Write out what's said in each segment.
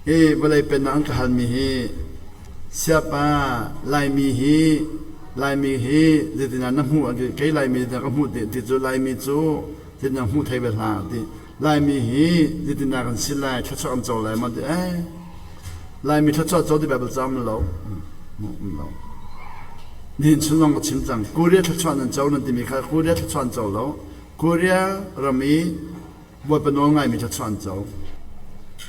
Hi vawlei pennak an ka halmi hi siapa Laimi hi Laimi hi zeitindah na hmuh an ti. Kei Laimi zeitindah ka hmuh ti cu Laimi cu zeitindah hmuh thei ve hlah ti. Laimi hi zeitindah kan si lai, thluachuah kan co lai maw ti. Eh, Laimi thluachuah co ti Bible ca um lo. Um lo. Nihin chun zong ka chim cang. Korea thluachuah nan co nan timi kha Korea thluachuah an co lo. Korea ram i Bawipa nawl ngaimi thluachuah an co.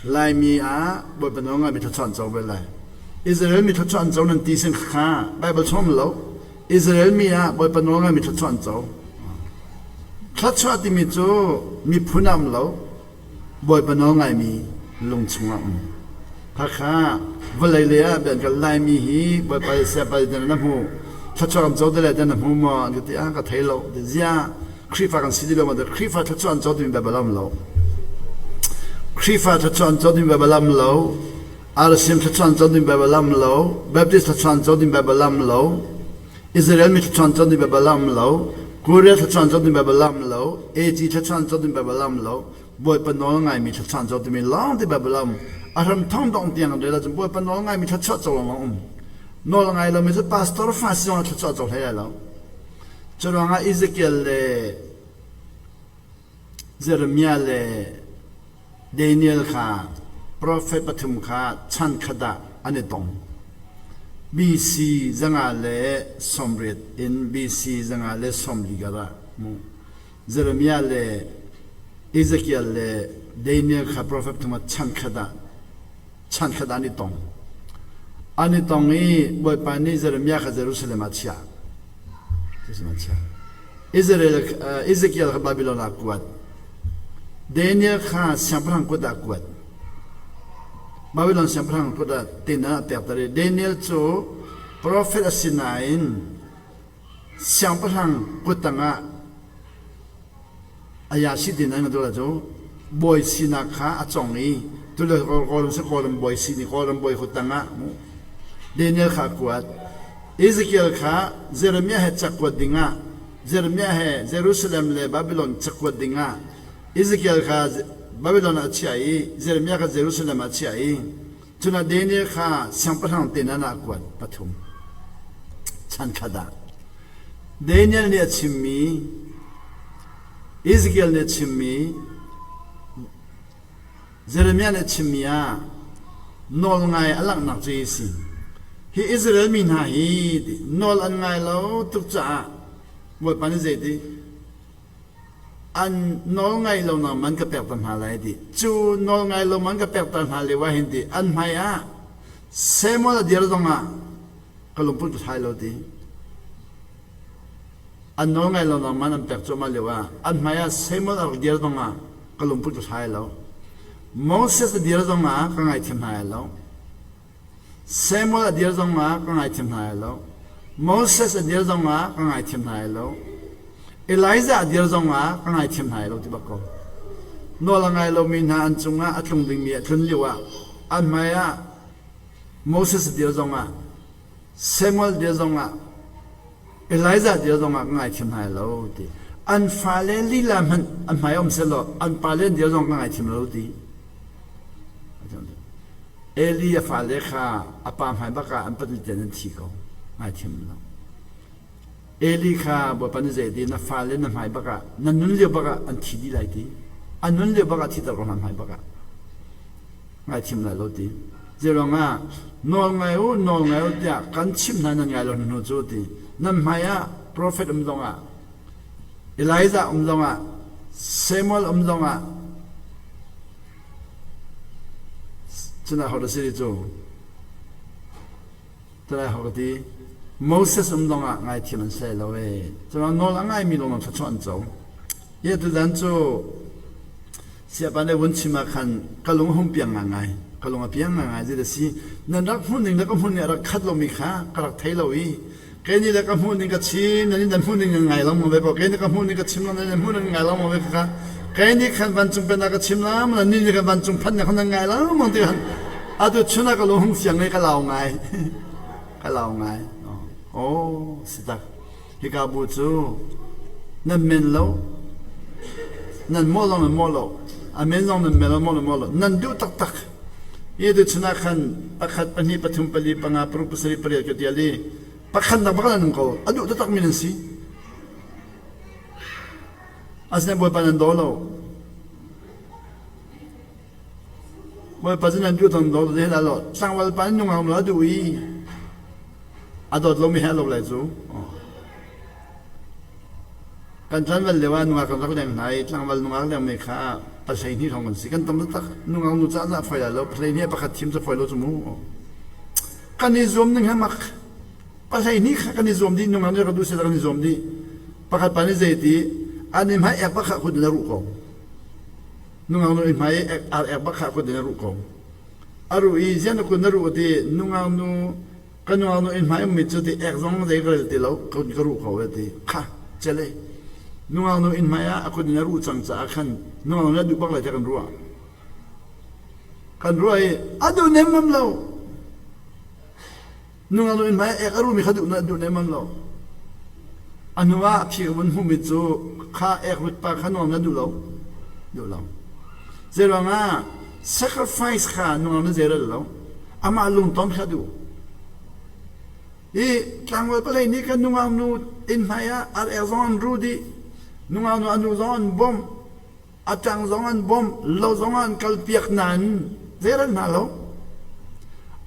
Laimi ah Bawipa nawl ngaimi thluachuah an co ve lai. Israel mi thluachuah an co nan ti sin kha Bible chung um lo. Israel mi ah Bawipa nawl ngaimi thluachuah an co. Thluachuah timi cu miphun ah um lo. Bawipa nawl ngaimi lung chungah um. Khakha vawlei lei ah bian kan Laimi hi Bawipa siapa dan na hmu thluachuah kan co te le dan na hmu maw an ka ti ah ka thei lo zia Khrihfa kan si ti lo maw Khrihfa thluachuah an co timi Bible um lo Khrihfa thluachuah an co timi Bible um lo RCM thluachuah an co timi Bible um lo Baptist thluachuah an co timi Bible um lo Israel mi thluachuah an co timi Bible um lo Korea thluachuah an co timi Bible um lo AG thluachuah an co timi Bible um lo Bawipa nawl ngaimi thluachuah an co timi lawng ti Bible um a hram thong dong tiang an rel ahcun Bawipa nawl ngaimi thluachuah co lawng um nawl ngai lomi cu pastor fa si zong ah thluachuah co hlei lai lo cu ruangah Ezekiel le Jeremiah le Daniel kha profet pathum kha chan khat ah an i tong BC 580 in BC 540 karah mu Jeremiah le Ezekiel le Daniel kha profet thum ah chan khat ah chan khat ah an i tong. An i tong i Bawipa nih Jeremiah kha Jerusalem ah chiah. Jerusalem ah chiah. Israel, Ezekiel kha Babylon ah kuat. Daniel kha siangpahrang kut ah kuat. Babylon siangpahrang kut ah tin ah pekter i Daniel cu profet a si nain Siangpahrang kuttang ah aya si tin an ka cu bawi sinak kha a cong i tule Kawlram si Kawlram bawi si ni Kawlram bawi kuttang ah Daniel kha kuat Ezekiel kha Jeremiah he cakuat dingah Jeremiah he Jerusalem le Babylon cakuat dingah Ezekiel kha Babylon ah a chiah i Jeremiah kha Jerusalem ah a chiah i Cun Daniel kha siangpahrang te nan ah kuat pathum chan khat ah Daniel nih a chimmi Ezekiel nih a chimmi Jeremiah nih a chimmi ah nawl ngai a langhnak cu hi si. Hi Israel mi hna hi nawl an ngai lo tuk caah Bawipa nih zeiti An nawl ngaih lonak man ka pekter hna lai ti. Cu nawl ngai lo man ka pekter hna lio ah hin ti an hmai ah Samuel a dir zongah ka lungput ka thlai lo ti. An nawl ngai lonak man an pek cuahmah lio ah an hmai ah Samuel a rak dir zongah ka lungput ka thlai lo. Moses a dir zongah ka ngaithiam hna lo. Samuel a dir zongah ka ngaithiam hna lai lo. Moses a dir zongah ka ngaithiam hna lai lo. Elijah a dir zongah ka ngaithiam hna lai lo ti bak ko. Nawl a ngai lomi hna an cungah a tlung dingmi a tlun lio ah an hmai ah Moses a dir zongah Samuel dir zongah Elijah dir zongah ka ngaithiam hna lai lo ti. An fale lila hmanh an hmai um sehlaw an pale an dir zong ka ngaithiam lo ti. Eli a fale kha a pa hmai bak ah an pahnih tein an thi ko. Ngaithiam lo. Eli kha Bawipa nih zei ti na fale na hmai bak ah na nun lio bak ah an thi dih lai ti. An nun lio bak ah thiter ko hna hmai bak ah. Ngaithiam lai lo ti. Zeiruang ah nawl ngai u nawl ngai u tiah kan chimh hna nan ngai lo hnu cu ti. Nan hmai ah profet um zong ah Elijah um zong ah Samuel um zong ah Cun ho dah si cu? Tulai ho ka ti? Moses um zong ah ngaithiam an si lo ee. Cun nawl a ngaimi lawng thluachuah an co. Hi tutan cu siapa nih vun chim ah khan ka lung a hung piang ngai. Ka lung a piang ngai zei dah si. Nan rak hmuh ning le ka hmuh ning a rak khat lomi kha ka rak thei lo i kei nih le ka hmuh ning ka chim nan nan hmuh ning nan ngai lo maw ve ko kei nih ka hmuh ning ka chim lo nan nan hmuh ning ngai lo maw ve ka kei nih khan vancung pennak ka chim la nan nih khan vancung phan khan nan ngai lo maw ti khan atu chun ah ka lung hung fiang ngai ka lau ngai ka lau ngai oh si tak hika bu cu nan men lo nan mawh zong nan mawh lo a men zong nan men lo mawh lo mawh lo nan duh taktak. Hi tuchun ah khan pakhat, pahnih, pathum, pali, panga, paruk, pasarih, pariat ka tial i pakhat nak bak an um ko. A duh taktak mi nan si. Asinain Bawipa nan daw lo. Bawipa cu nan duh tang daw te hlah law tlangval pa nih nungak a duh i a dawt lomi he a lo lai cu. Kan tlanval lio ah nungak kan rak leng hna i tlangval nungak lengmi kha pahlei hnih hrawng kan si. Kan tam taktak. Nungak nu caah dah fawi lai lo. Pahlei hnih pakhat thim cu fawi lo cu mu. Kan i zuam ning he mak. Pahlei hnih kha kan i zuam dih. Nungak nih ka duh seh kan i zuam dih. Pakhat pa nih zei ti an i hmai ek bak kha kut in a ruh ko. Nungak nu i hmai i ar ek bak kha kut in a ruh ko. A ruh i zian na kut na ruh ti nungak nu ka nungak nu inn hmai ummi cu ti ek zong zei ka rel ti lo ka ka ruh ko ti kha cele nungak nu inn hmai ah a kut in a ruh cang caah khan nungak nu nih a duh bak lai tiah kan ruah. Kan ruah i a duh nemmam lo. Nungak nu inn hmai ek a ruhmi kha duh duh nemmam lo. A hnu ah a phi ka vun hmuhmi cu kha ek rut pa kha nuam na duh lo. Duh lo. Zeiruangah sacrifice kha nungak na zeirel lo. Amah lungton kha duh. I tlangval palei nih kan nungak nu inn hmai ah ar ek zong an ru dih. Nungak nu a nu zong an bawmh. A ṭang zong an bawmh, lo zong an kalpiak nain zeirel hna lo.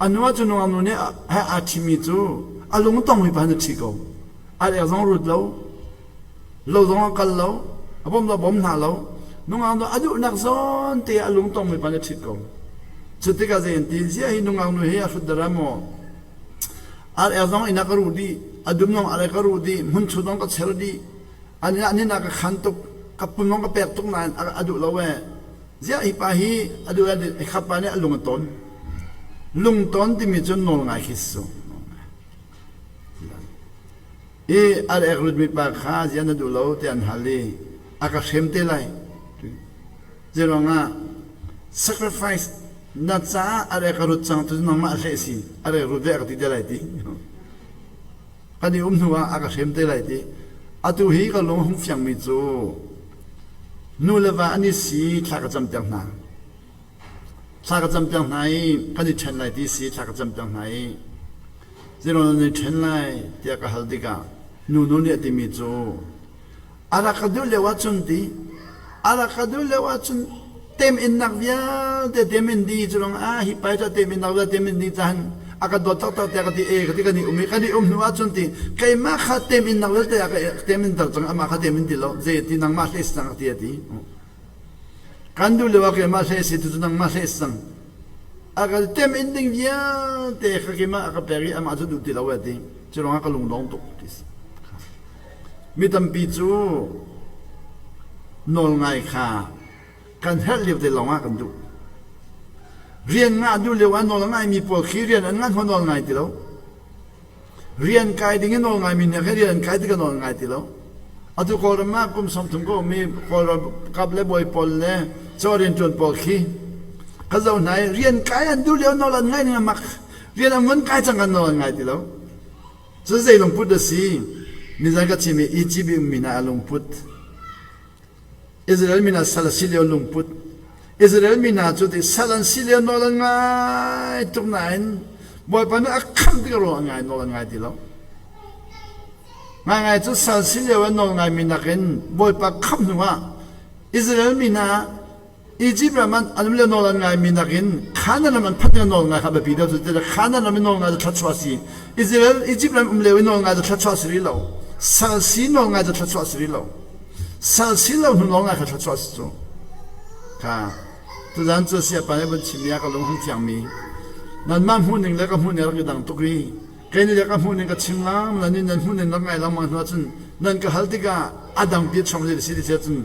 A nu ah cu nungak nu nih he aa ṭhimi cu a lung tongmi pa na ṭhi ko. Ar ek zong rut lo, lo zong a kal lo, a bawm lo bawm hna lo. Nungak nu a duhnak zawn te a lung tongmi pa na ṭhit ko. Cu tikah zei an ti, ziah hi nungak nu hi a hrut dara maw? Ar ek zong inn ah ka ruh dih, a dum zong ar ek ka ruh dih, hmunchu zong ka cher dih. An inn ah ka khan tuk, ka pum zong ka pek tuk nain a duh lo ee. Ziah hi pa hi a duh i kha pa nih a lung a ton. Lungton timi cu nawl ngai khi si. I ar ek rutmi pa kha ziah na duh lo tiah an hal i a ka hrem te lai. Zeiruangah sacrifice na caah ar ek a rut cang tu nangmah a hleh si ar ek rut ve a ka ti te lai ti. Kan i um hnu ah a ka hrem te lai ti. Atu hi ka lung hung fiangmi cu nu le va an i si thla ka camter hna. Thla ka camter hna i kan i ṭhen lai ti si thla ka camter hna i zeiruang nan i ṭhen lai tiah ka hal tikah nunu nih a timi cu a rak ka duh lio ahcun ti a rak ka duh lio ahcun teminnak vialte temin dih cu lawng ah hi pai cu teminnak vialte temin dih caan a ka dawt taktak tiah ka ti e ka ti kan i um i kan i um hnu ahcun ti keimah kha teminnak vialte a ka temin ter cang amah kha temin ti lo zei ti nangmah hle si cang a ti a ti kan duh lio ah keimah hle si tu cu nangmah hle si cang a ka temin ding vialte kha keimah a ka pek i amah cu duh ti lo a ti cu ruangah ka lungdong tuk ti si Mi tampi cu nawlngai kha kan herh lio te lawngah kan duh. Rian ngah duh lio ah nawl a ngaimi pawl khi rian an ngah hnu nawl ngai ti lo. Rian kai ding in nawl ngaimi hna khi rian an kai tikah nawl ngai ti lo. Atu Kawlram ah kum 30 ka um i Kawlram kap le bawi pawl le caw rianṭuan pawl khi ka zoh hna i rian kai an duh lio nawl an ngai ning a mak. Rian an vun kai cang kan nawl an ngai ti lo. Cu zei lungput a si? Nizan ka chim i Egypt i ummi hna a lungput. Israel mi hna sal a si lio lungput. Israel mi hna cu ti sal an si lio nawl an ngai tuk nain Bawipa nih a khamh tik ruang an ngai nawl an ngai ti lo. Ngaingai cu sal si lio an nawl ngaimi nakin Bawipa khamh hnu ah Israel mi hna Egypt ram an an le nawl an ngaimi nakin Canaan ram an phanh ding nawl ngai kha biapi deuh cu tiah Canaan ram i nawl ngai cu thluachuah si Israel Egypt ram um lio i nawl ngai cu thluachuah si rih lo sal si nawl ngai cu thluachuah si rih lo sal si lo hnu nawl ngai kha thluachuah si cu kha tuzan cu siapa nih vun chim ya ka lung hung fiang mi nanmah hmuh ning le ka hmuh ning rak i dang tuk i kei nih ka hmuh ning ka chim lang nan nih nan hmuh ning rak ngai lengmang hnu ahcun nan ka hal tikah a dang pi chom le si ti cun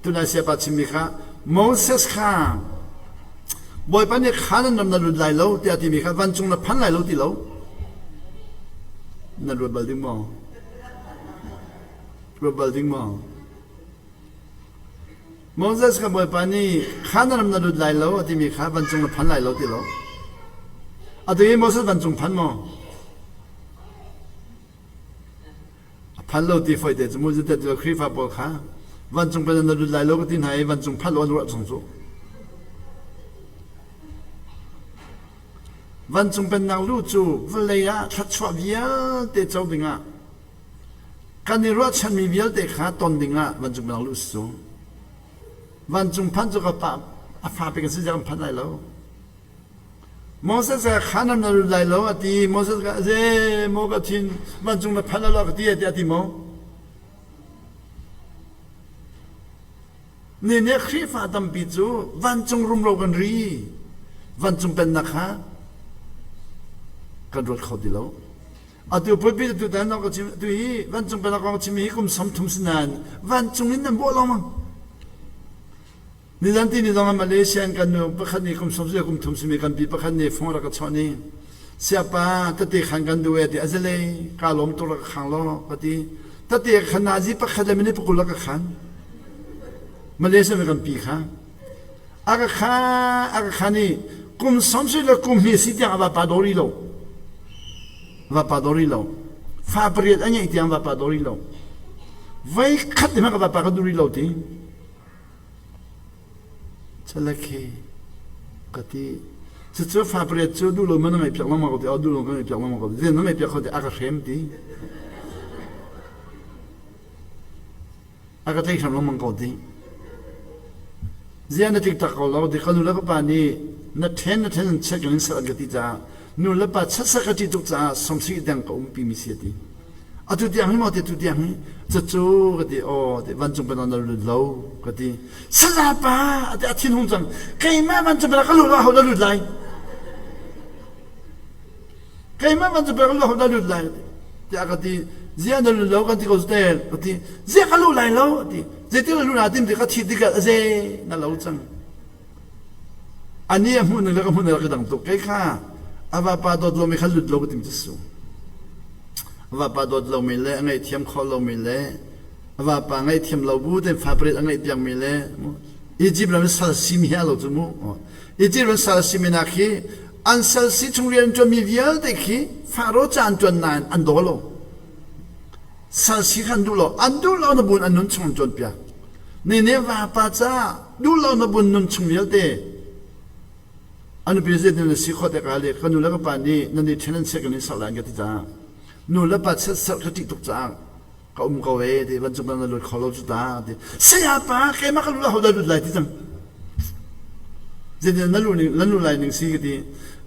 Tunai siapa chimmi kha Moses kha Bawipa nih Canaan ram na lut lai lo tiah timi kha vancung na phan lai lo ti lo na ruat bal ding maw ruat bal ding maw Moses kha Bawipa nih Canaan ram na lut lai lo a timi kha vancung na phan lai lo ti lo atu hi Moses vancung phan maw A phan lo ti foite cu mu zetet cu Khrihfa pawl kha vancung pen na lut lai lo ka ti hna i vancung phanh lo an ruah chung cu. Vancung pennak luh cu vawlei ah thluachuah vialte co dingah kan i ruahchanmi vialte kha ton dingah vancung pennak luh si cu. Vancung phanh cu ka pa a fa pe kan si kan phanh lai lo. Moses ka khanam na lut lai lo a ti. Moses ka ze maw ka thin vancung na phanh lo ka ti a ti maw? Ni nih Khrihfa tampi cu vancung rumro kan ri. Vancung pennak kha kan ruat kho ti lo. Atu pulpit atu tan ka chim tu hi vancung pennak kong chim hi kum 30 si nain vancung in nan bawh lengmang. Nizan ti ni zong ah Malaysia in kan nu pakhat nih kum 30 kum thum simi kan pi pakhat nih phone rak ka chawnh i siapa tete khan kan duh e ti azale ka lawm tuk rak ka khang law ka ti tete khan nazi pakhat le minute pakul rak ka khan Malaysia mi kan pi kha a ka kha a ka khan i kum 30 le kum hi si tiang a vapa dori lo vapa dori lo fa pariat a ngeih tiang vapa dori lo voi khat te hmanh ka vapa ka duri lo ti Chalakhe ka ti. Cucu fa pariat cu duh lo man na ngaih piak lengmang ko ti. Oh duh lo ka ngaih piak lengmang ko ti. Zein na ngaih piak kho ti a ka hrem ti. A ka tlaih hram lengmang ko ti. Ziah na tlik tak ko lo ti ka nu le ka pa nih na ṭhen na ṭhen an check in sal an ka ti caah nu le pa chatsak ka ṭih tuk caah somsih deng ka umpi mi si a ti. Atu tiang hi maw ti atu tiang hi cucu ka ti aw ti vancung pennak na lut lo ka ti saza pa ati a thin hung cang keimah vancung pennak ka lut lo ho dah lut lai keimah vancung pennak ka lut ho dah lut lai tiah ka ti zia na lut lo kan ti ko te ka ti zia ka lut lai lo ti zeitin na lut na tim ti ka thi tik ah ze na lo cang Ani a hmuh ning le ka hmuh ning rak i dang tuk. Kei kha a vapa dawt lomi kha lut lo ka tim cu su. A vapa dawt lomi le a ngaihthiam khawh lomi le a vapa ngaihthiam lo bu tein fa pariat a ngeih piakmi le Egypt ram in sal simi hi a lo cu mu. Egypt ram sal simi nak hi an sal si chung rian ṭuanmi vialte khi Faro ca an ṭuan nain an daw lo. Sal si kha an duh lo. An duh lo na bun an nun chung an ṭuanpiak. Nene vapa ca duh lo na bun nun chung vialte a nupi zeitin na si khawh tikah le ka nu le ka pa nih nan i ṭhen an chiah kan in serh lai an ka ti caah nu le pa chiatserh ka ṭih tuk caah ka um ko e ti vancung na lut kho lo cu ta ti saya pa keimah ka lut ho dah lut lai ti cang zeitin na lu ning na lu lai ning si ka ti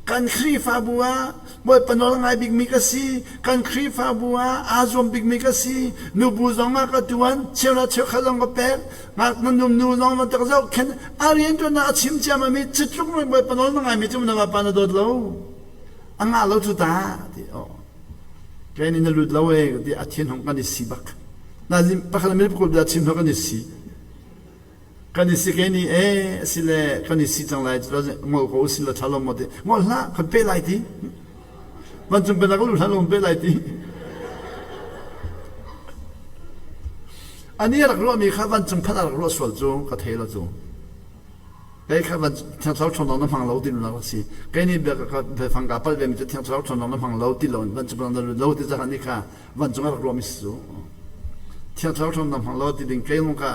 kan Khrihfabu ah Bawipa nawl ngai bikmi ka si. Kan Khrihfabu ah aa zuam bikmi ka si. Nubu zong ah ka tuan, cheuhra cheukhat zong ka pek. Ngak na num nu zong van tak zohkhenh. A rianṭuannak a chim ciammam i citluk in Bawipa nawl na ngaimi cu na vapa na dawt lo. A ngah lo cu ta ti oh. Kei nih na lut lo e ti a thin hung kan i si bak. Nazim pakhat minute pakul bia chim kan i si. Kan i si kei nih e asile kan i si cang lai cu ngol ko usila ṭha lo maw ti ngol hlah kan pe lai ti vancung pennak lu hlah lo pe lai ti ani a rak ruahmi kha vancung phanh a rak ruah sual cu ka thei lo cu kei kha van thiang thlarau ṭhawnnak na hmang lo ti nak si kei nih bia ka fang ka palh ve mi cu thiang thlarau ṭhawnnak na hmang lo ti lo vancung pennak na lut lo ti caah ni kha vancung a rak ruahmi si cu Thiang Thlarau ṭhawnnak hmang law ti ding kei zong ka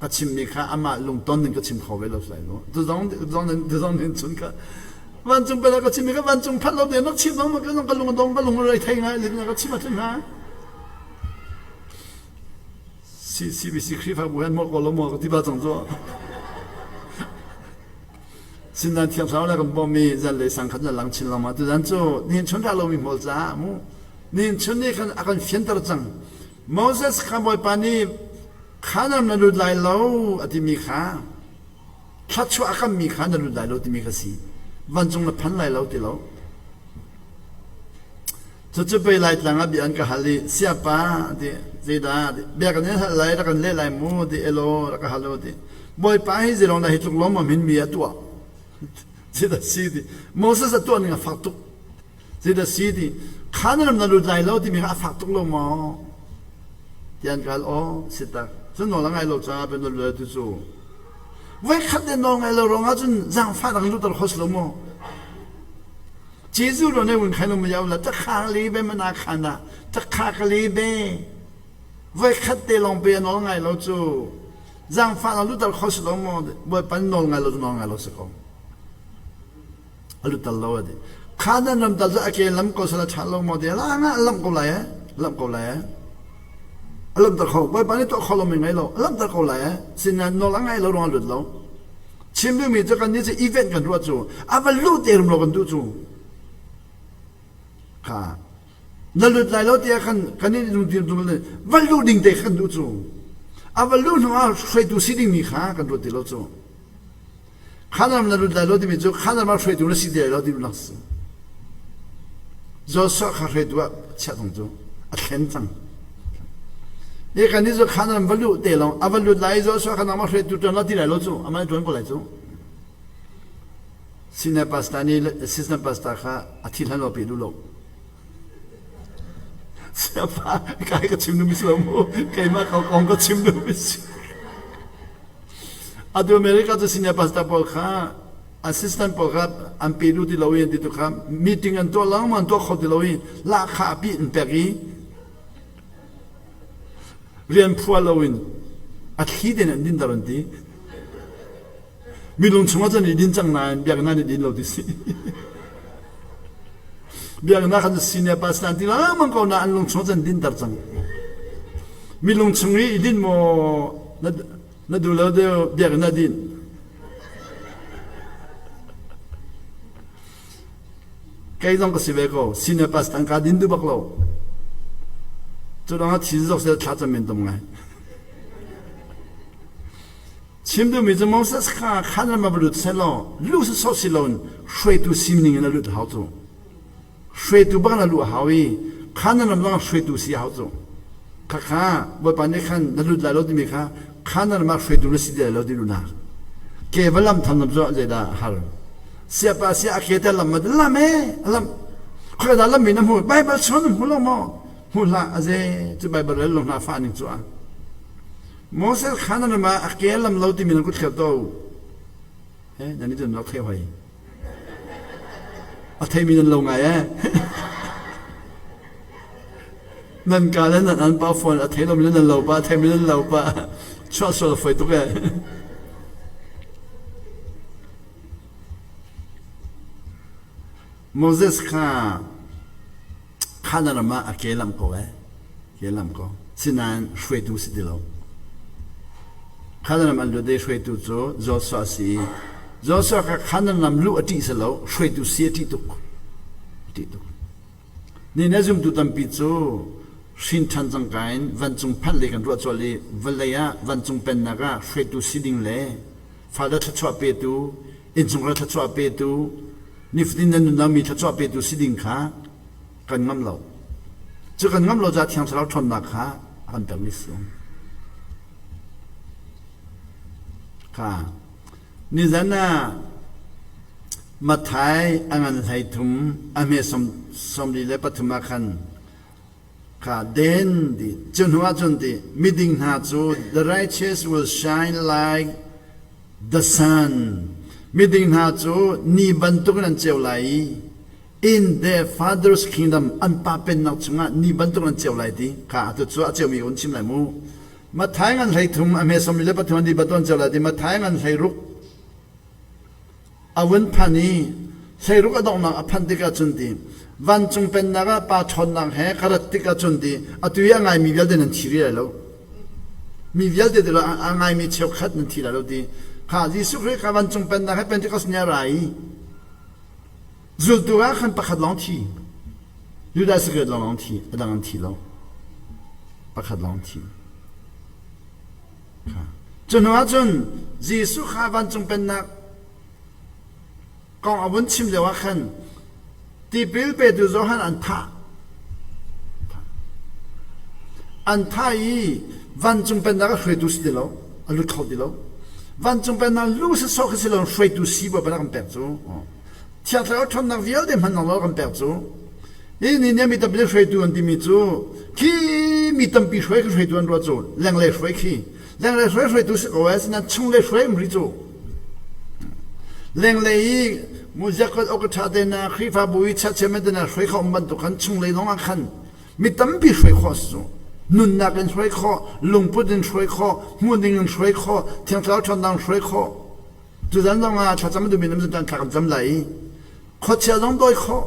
ka chimmi kha amah lungton ding ka chim kho ve lo lai lo. Tu zong tu zong nin cun ka vancung pela ka chimmi ka vancung phanh lo ding nak chim zong ka zong ka lung dong ka lung rei thei ngai lin ka chim a thlen hna. CBC Khrihfabu han mo ko lo mo ka ti ba cang cu. Sindan Thiang Thlarau le kan bawmmi zanlei sang khat na lang chin lengmang. Tuzan cu nihin chun dah lomi hmual caah mu. Nihin chun nih khan a kan fianter cang. Moses kha Bawipa nih Khanam na lut lai lo a timi kha thluachuah a kammi kha na lut lai lo timi kha si. Vancung na phan lai lo ti lo. Cucu pei Laitlang ah bia an ka hal i siapa ti zeidah ti bia kan in hal lai rak kan leh lai mu ti elaw rak ka hal u ti Bawipa hi zeilawng dah hi tluk lawmmam hin mi a tuah zeidah si ti Moses a tuah ning a fak tuk zeidah si ti kha na ram na lut lai lo timi kha a fak tuk lo maw ti an ka hal aw si tak cun nawl a ngai lo caah ben na lut tu cu voikhat te nawl ngai lo ruangah cun zaangfah dang lutter kho si lo maw Jesuh lo ne win khaino ma yau la takha le be mana khana takha ka le be voi khat te long pe nawl ngai lo cu zangfa na lutar kho si lo mo boy pan nawl ngai lo nawl ngai lo si ko alutal lo adi. Khanan ram tal cu a ke lam ko sal a ṭha lo maw ti la nga a lamh ko lai eh lamh ko lai eh a lamhter kho Bawipa nih tuah kho lomi ngei lo a lamhter ko lai eh sinain nawl a ngaih lo ruangah lut lo chim duhmi cu kan nih cu event kan ruah cu a va luh te rum lo kan duh cu kha na lut lai lo tiah kan kan i lungtir dum va luh ding te kan duh cu a va luh hnu ah hruaitu si dingmi kha kan ruat ti lo cu Khanam na lut lai lo timi cu khanam ah hruaitu na si ti lai lo ti duhnak si. Joshua kha hruaitu ah chiah cang cu a thlen cang. I kan nih cu khanam va luh te lawng a va lut lai i Joshua kha nangmah hruaitu ṭuan lo ti lai lo cu amah nih ṭuan ko lai cu. Senior pastor nih assistant pastor kha a thi hlan lo pe duh lo. Siapa kai ka chim duhmi si lo mu keimah ko kong ka chim duhmi si. Atu America cu senior pastor pawl kha assistant pawl kha an pe duh ti lo i an ti tu kha meeting an tuah lengmang an tuah kho ti lo i lahkhah pi an pek i rian phua lo in a thli tein an dinter an ti. Minung chungah cun i din cang nain biakinn ah i din lo ti si. Biakinn ah khan senior pastor an ti lengmang ko na an lung chung cun dinter cang. Mi lung chung i i din maw na, na duh lo deuh biakinn ah din. Kei zong ka si ve ko senior pastor an ka din duh bak lo. Cu dang ah thi zok se thla cam men tom ngai. Chim duhmi cu Moses kha khan ram ah va lut sehlaw lu sawsawh si loin hruaitu sining in a lut hau cu. Hruaitu bak in a luh a hau i khan ram zong hruaitu si a hau cu. Khakha Bawipa nih khan na lut lai lo timi kha khan ram ah hruaitu na si ti lai lo ti duhnak. Ke va lam tham lam cu zeidah har. Siapa sia a ke te lam ma lam e lam. Khoi dah lam mi na hmu Bible chung na hmu lo maw? Hmu hlah aze cu Bible rel lo hna fa ning cu a. Moses kha nan ram ah a ke lam lo timi nan kut thler to. Eh, nan i cun rak thei hoi. A theimi nan lo ngai eh. nan ka le nan an pa phone a thei lomi nan lo pa a theimi nan lo pa chuah sual a foi tuk eh. Moses kha Khanan ram ah a ke lamh ko eh. Ke lamh ko. Sinain hruaitu si ti lo. Khanan ram an lut i hruaitu cu Joshua a si i Joshua kha Khanan ram luh a ṭih si lo, hruaitu si a ṭih tuk. A ṭih tuk. Ni na zumtu tampi cu hrin ṭhan cangka in vancung phanh lei kan ruah colh i vawlei ah vancung pennak ah hruaitu si ding le fale thluachuah petu, innchungkhar thluachuah petu, nifatin nan nunnak mi thluachuah petu si ding kha kan ngam lo. Cu kan ngam lo caah Thiang Thlarau ṭhawnnak kha a kan pekmi si. Kha nizan ah Matthai a ngan hlei thum a hme 43 ah khan kha den ti cu hnu ah cun ti miding hna cu the righteous will shine like the sun miding hna cu ni bantukin an ceu lai i in their father's kingdom an pa pennak chungah ni bantukin an ceu lai ti kha atu cu a ceumi ka hun chim lai mu Matthai ngan hlei thum a hme sawm li le pathum ni bantuk an ceu lai ti Matthai ngan hlei ruk A vun phan i hleiruk a donghnak a phanh tikah cun ti vancung pennak ah pa ṭhawnnak he ka rat tikah cun ti atu i a ngaimi vialte nan thi rih lai lo. Mi vialte ti lo a ngaimi cheukhat nan thi lai lo ti kha Jesuh Khrih kha vancung pennak he Pentecost ni a ra i zultu ah khan pakhat lawng thi. Judas Iscariot lawng lawng thi, a dang an thi lo. Pakhat lawng thi. Cu hnu ahcun Jesuh kha vancung pennak kong a vun chim lio ah khan tipil petu Johan an thah. An thah i vancung pennak a hruaitu si ti lo, a lut kho ti lo. Vancung pennak lu sawsawh khi si lo hruaitu si Bawipa kan pek cu. Thiang Thlarau ṭhawnnak vialte hman lo kan pek cu. Hi ni nih mi tampi hruaitu an timi cu khi mi tampi hruai khi hruaitu an ruah cu lenglei hruai khi lenglei hruai hruaitu si ko ai sinan chunglei hruai um ri cu lenglei i muziakot okatha te na Khrihfabu i chiachiamen te na hruai kho um bantuk khan chunglei zong ah khan mi tampi hruai khawh si cu nunnak in hruai khawh lungput in hruai khawh hmuhning in hruai khawh thiang thlarau ṭhawnnak in hruai khawh tuzan zong ah thlacam duhmi nam zan thla kan cam lai i. Khuachia zong dawi khawh.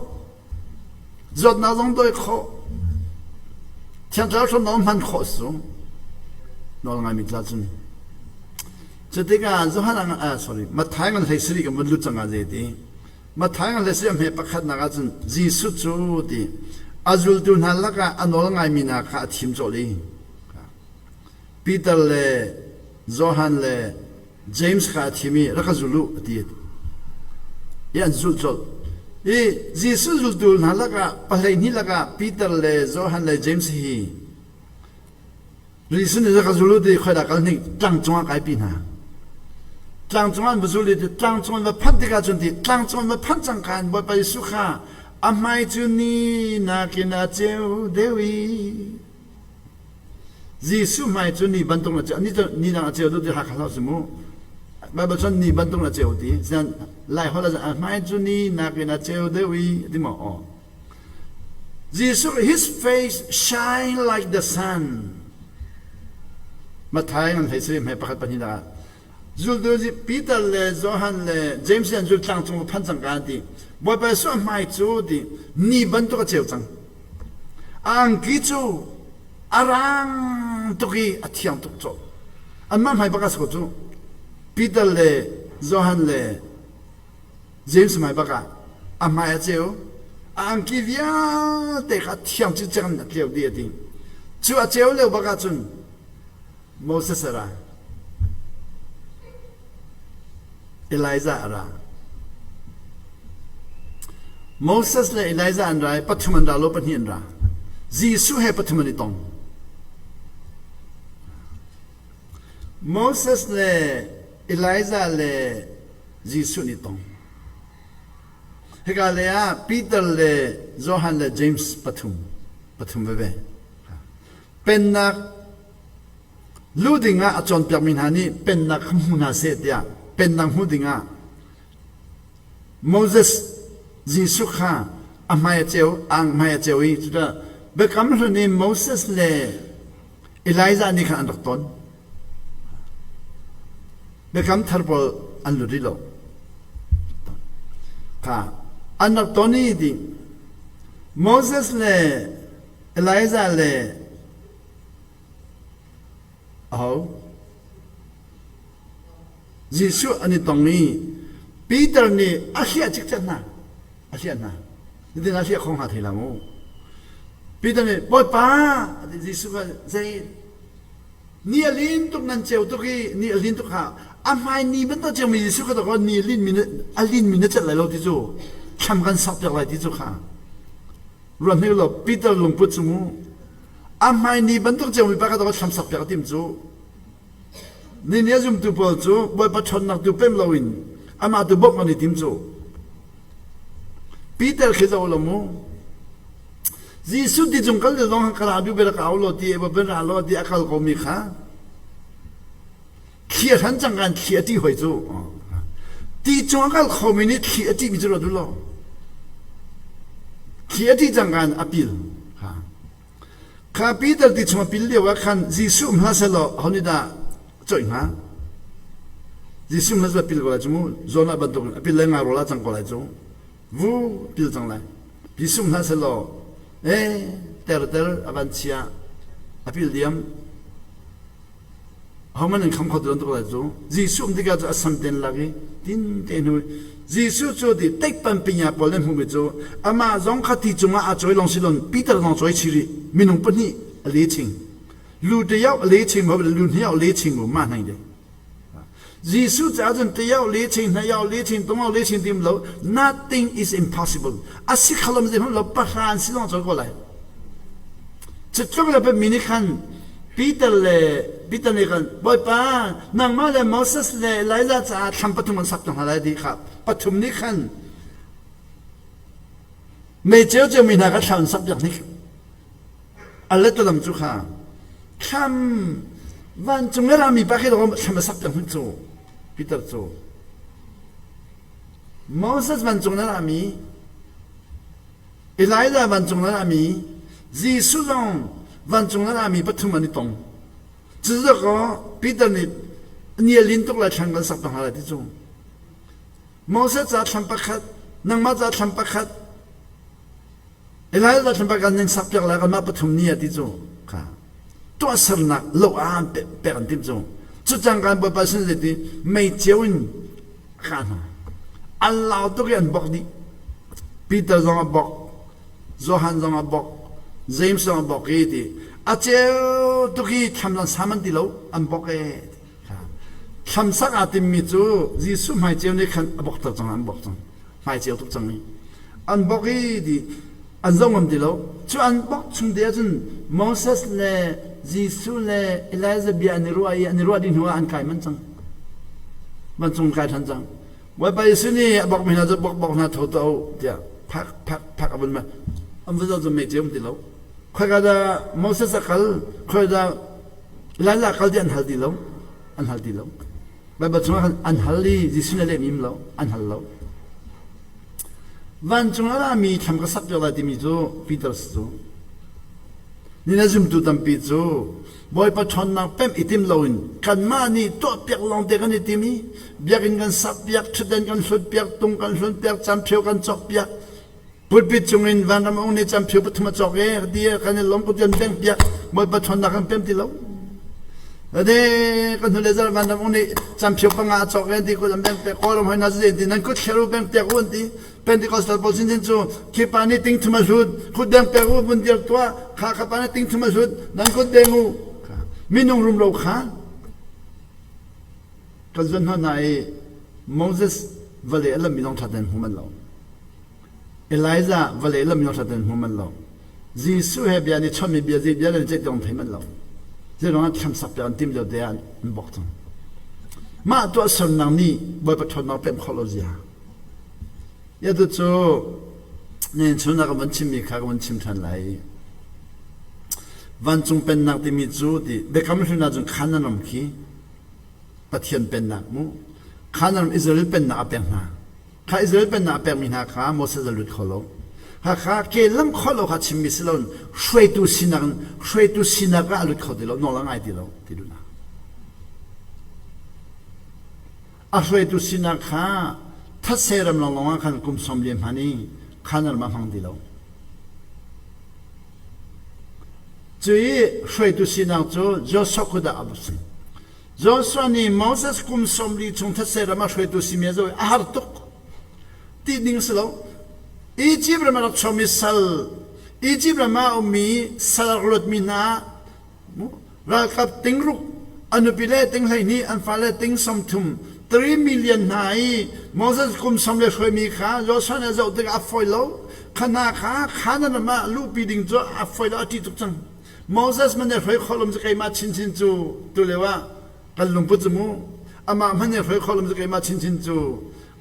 Zawtnak zong dawi khawh. Thiang Thlarau hramnak hman khawh si cu. Nawl ngaimi ca cun. Cutikah Johan ah sorry Matthai ngan hlei sarih kan vun lut cang ah zei ti. Matthai ngan hlei sarih a hme pakhatnak ah cun Jesuh cu ti a zultu hna lakah a nawl ngaimi hna kha a thim cawlh i Peter le Johan le James kha a thim i rak ka zul u a ti. I an zulh colh. I Jesuh zultu hna lakah pahleihnih lakah Peter le Johan le James hi Jesuh nih rak ka zul u ti khoi dah kal hnik tlang cungah kaipi hna. Tlang cungah an va zul i tlang cung an va phanh tikah cun ti tlang cung an va phanh cang khan Bawipa Jesuh kha a hmai cu ni nakin a ceu deuh i Jesuh hmai cu ni bantuk na ceu ni cu ni dang a ceu duh ti Hakha hlah si mu Bible cun ni bantuk na ceu ti sian Lai holh ah a hmai cu ni nakin a ceu deuh i ti maw aw Jesuh his face shine like the sun Matthai ngan hlei sari hmai pakhat pahnih ah zultu Peter le Johan le James an zul tlang cung phan cang ka an ti Bawipa Jesuh a hmai cu ti ni bantuk a ceu cang A angki cu a rang tuk i a thiang tuk colh. Anmah hmai bak ah si ko cu. Peter le Johan le James hmai bak ah a hmai a ceu. A angki vialte kha a thiang cikcek in a tleu dih a ti. Cu a ceu lio bak ah cun Moses a ra. Elijah a ra. Moses le Elijah an ra i pathum an ra lo pahnih an ra. Jesuh he pathum an i tong. Moses le Elijah le Jesuh an i tong. Hika le ah Peter le Johan le James pathum pathum veve. Pennak Lu dingah a cawnpiakmi hna nih pennak kha hmu hna seh tiah pennak hmu dingah Moses Jesuh kha a hmai a ceu, a hmai a ceu i cudah Biakam Hlun i Moses le Elijah nih khan an rak ton. Biakam thar pawl an lut rih lo. Kha an rak ton i ti Moses le Elijah le Aho? Jesuh an i tong i Peter nih a hliah cikcek hna. A hliah hna. Nitin a hliah kho hnga thei la mu. Peter nih Bawipa Jesuh kha zei ni a lin tuk nan ceu tuk i ni a lin tuk kha a hmai ni bantuk ceumi Jesuh kha to ni lin mi a lin mi na celh lai lo ti cu thlam kan sak piak lai ti cu kha Ruah hnik law Peter lungput cu mu a hmai ni bantuk cio mi pa kha thlam sak piak a tim cu ni ni a zumtu pawl cu Bawipa ṭhawnnak tu pem loin amah tu bawmh an i tim cu Peter khi zoh lo mu Jesuh ti cung kal le zong ka ra duh bel ka au lo ti e ben ra lo ti a kal ko mi kha Thli a hran cang kan thli a ṭih hoi cu. Ti cung a kal khomi nih thli a ṭihmi cu ruat u law. Thli a ṭih cang kan a pil. Kha Peter ti chung a pil lio ah khan Jesuh um hlah seh law ho nih dah coih hnga? Jesuh um hlah seh pil ko lai cu mu. Jonah bantuk in a pil lai nga rawl ah cang ko lai cu. Vu pil cang lai. Jesuh um hlah seh law eh ter ter a van chia a pil diam. Ahohmanh an kham kho ti lo tuk lai cu. Jesuh um tikah cu a sam ten lak i tin te hnu Jesuh cu ti teikpan pinya pawl nan hmuhmi cu amah zong kha ti cungah aa cawi lawng si loin Peter zong cawi chih rih minung pahnih a le ching lu te yau a le ching mo lu hni yau le ching mu ma hnang de Jesuh caah cun te yau le ching hna yau le ching tong le ching tim lo nothing is impossible a si khalom zei hmanh lo pahra an si zong cawi ko lai Cutluk le mi nih khan Peter le Peter nih khan Bawipa nangmah le Moses le Elijah caah thlam pathum an sak cang hna lai ti kha pathum nih khan mei ceu mi hna kha thlam an sak piak hnik a letalam cu kha thlam vancung le rami pa khi thlam a sak piak hnik cu Peter cu Moses vancung le rami Elijah vancung na rami, Jesuh zong vancung na rami pathum an i tong. Cucu Peter nih ni a lin tuk lai thlan kan sak hna lai ti cu. Moses ca thlam pakhat, Nangmah ca thlam pakhat, Elijah thlam pakhat nan sak piak lai kanmah pathum ni a ti cu kha tuahsernak lo ah pek an timh cu. Cu cangka Bawipa sin zeiti mei ceu in a kah hna. An lau tuk i an bok dih. Peter zong a bok, Johan zong a bok, James zong a bok i ti. A ceu tuk i thlam zong sam an ti lo, an bok e. Thlam sak aa timmi cu Jesuh hmai ceu nih khan a bokter cang, an bok cang. Hmai ceu tuk cang i. An bok i ti an zoh ngam ti lo. Cu an bok chung te ahcun Moses le Jesuh le Elijah bia an i ruah i an i ruah dih hnu ah an kai manh cang. Vancung kai ṭhan cang. Bawipa Jesuh nih a bokmi hna cu bok bok hna tho tuah u tiah phak phak phak a vun ma an va zoh cu mei ceu um ti lo. Khoika dah Moses a kal, khoi dah Elijah a kal ti an hal ti lo. An hal ti lo. Baibal chungah khan an hal i Jesuh nih a lehmi um lo, an hal lo. Vancung a rami thlam ka sak piak lai timi cu Peter si cu. Ni na zumtu tampi cu Bawipa ṭhawnnak pemh i tim loin kanmah nih tuahpiak lawngte kan i tim i biakinn kan sakpiak, ṭhutdan kan hlutpiak, tung kan hlunpiak, camphio kan cawkpiak, pulpit cungin vanram ung nih camphio pathum a cawk e ti kan i lawm kut kan bengpiak, Bawipa ṭhawnnak kan pem ti lo. Ade kan hnulei zarh vanram ung nih camphio panga a cawk e ti kut an bengpiak, Kawlram hoi hna cu ti nan kut thler u bengpiak u an ti. Pentecostal pawl chinchin cu khi pa nih ting thum a hlut, kut beng pek u vun dir tuah, kha kha pa nih ting thum a hlut, nan kut beng u. Minung rumro kha kan zuan hna hna i Moses vale a lammi zong ṭha tein hmu manh lo. Elijah vale a lammi zong ṭha tein hmu manh lo. Jesuh he bia nih chonmi bia zei bia le ceih zong thei manh lo. Zeiruang ah thlamsak piak an tim lio te ah an bok cang. Mah tuahsernak nih Bawipa ṭhawnnak pemh khawh lo zia. Atu cu nihin chun ah ka vun chimmi kha ka vun chim ṭhan lai. Vancung pennak timi cu ti biakam hlun ahcun Canaan ram khi Pathian pennak mu. Canaan ram Israel pennak a pek hna. Kha Israel pennak a pekmi hna kha Moses a lut kho lo. Kha ke lam kho lo kha chimmi si loin hruaitu sinak in hruaitu sinak ah a lut kho ti lo, nawl a ngai ti lo ti duhnak. A hruaitu sinak kha thatse ram lawnglawng ah khan kum sawm liam hman i Canaan ram ah hmang ti lo. Cu i hruaitu sinak cu Joshua kut ah a si. Joshua nih Moses kum 40 chung thatse ram ah hruaitu simi a zoh i a har tuk. Ti ding si lo. Egypt ram a rak chuakmi sal, Egypt ram ah a ummi sal a rak luatmi hna Ralkap tingruk, a nupi le ting 12, an fale ting 30, 3 million hna i Moses kum som le hruaimi kha Joshua nih a zoh tikah a fawi lo. Kha hna kha Canaan ram ah luhpi ding cu a fawi lo, a ṭih tuk cang. Moses man nih hruai khawh lo cu keimah chinchin cu tulio ah kan lungput cu mu. Amah hmanh nih hruai khawh lo cu keimah chinchin cu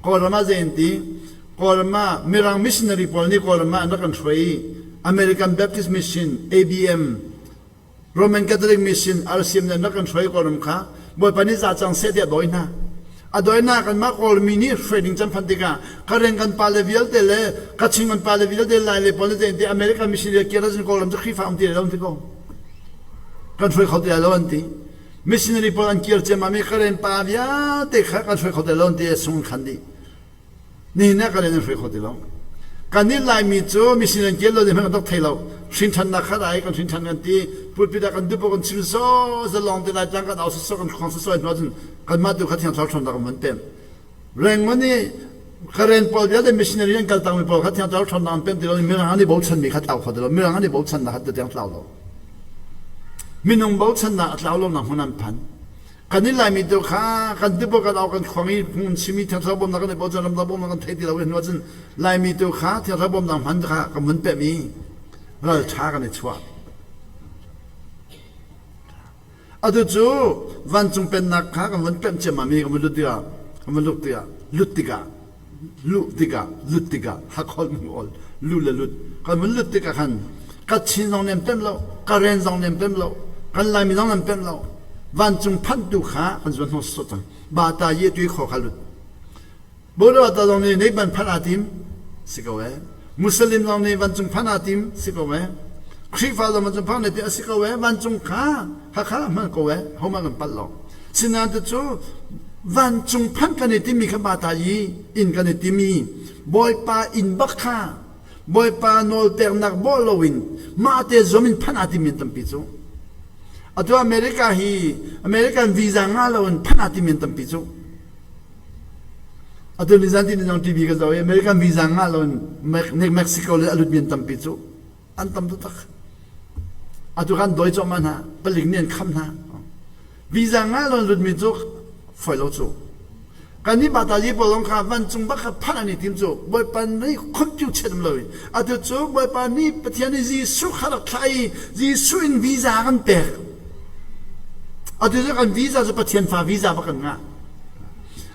Kawlram ah zei an ti? Kawlram ah Mirang missionary pawl nih Kawlram ah an rak kan hruai i American Baptist Mission ABM Roman Catholic Mission RCM nih an rak kan hruai Kawlram kha Bawipa nih za cang seh tiah a dawi hna. A dawi hna kanmah Kawlmi nih hruai ding can phanh tikah Karen kan pale vialte le Kachin kan pale vialte Lai le pawl nih zei an ti American Mission le kir ahcun Kawlram cu Khrihfa um ti lo an ti ko. Kan hruai kho ti lai lo an ti. Missionary pawl an kir ciammam i Karen pa vialte kha kan hruai kho ti lo an ti sung khan dih. Nihin ah Karen an hruai kho ti lo. Kannih Laimi cu missionary an kir lo hmanh kan rak thei lo. Hrinṭhannak kha rai kan hrinṭhan kan ti. Pulpit ah kan dup kan chim so zalong te lai tlang kan au sawsawh kan khong sawsawh hnu ahcun kanmah tu kha thiang thlarau ṭhawnnak kan von pem. Rengmon i Karen pawl vialte missionary an kal tangmi pawl kha thiang thlarau ṭhawnnak an pem ti lo mirang an i bochanmi kha tlau kho ti lo. Mirang an i bochannak kha tiang tlau lo. Minung bochannak a tlau lonak hmun an phan. Kan i Laimi tu kha kan tupa kan au kan khuang i phung chimi thiangthlarau bawmnak kan i bochan ramdang bawmnak kan thei ti lo i hnu ahcun Laimi tu kha thiangthlarau bawmnak hman kha kan vun pemh i ral ṭha kan i chuah. Atu cu vancung pennak kha kan vun pemh ciammam i kan vun lut tikah kan vun lut tikah lut tikah luh tikah lut tikah hakholh mu ol lu le lut kan vun lut tikah khan Kachin zong nem pem lo Karen zong nem pem lo kan Laimi zong nem pem lo vancung phanh tu kha kan zuan hnawh sawt cang bata ye tui kho kha lut Bodo ta zong nih nei ban phanh aa tim si ko e Muslim zong nih vancung phanh aa tim si ko e Khrihfa zong vancung phanh ne ti a si ko e vancung kha hakha hman ko e homa kan palh lo Sinain cu vancung phanh kan i timi kha bata i inn kan i timi. Bawipa inn bak kha Bawipa nawlpeknak bawh loin mah te zuam in phanh aa timmi an tampi cu. Atu America hi American visa ngah loin phanh aa timmi an tampi cu. Atu nizan ti nizong TV ka zoh i American visa ngah loin Mexico le a lutmi an tampi cu. An tam taktak. Atu kan dawi cuahmah hna. Palik nih an kham hna. Visa ngah lo lutmi cu foi lo cu. Kannih Batayi pawl zong kha vancung bak kha phanh an i tim cu Bawipa nih confuse chet um lo i atu cu Bawipa nih Pathian nih Jesuh kha rak thlah i Jesuh in visa kan pek. Atu cu kan visa cu Pathian fa visa bak kan ngah.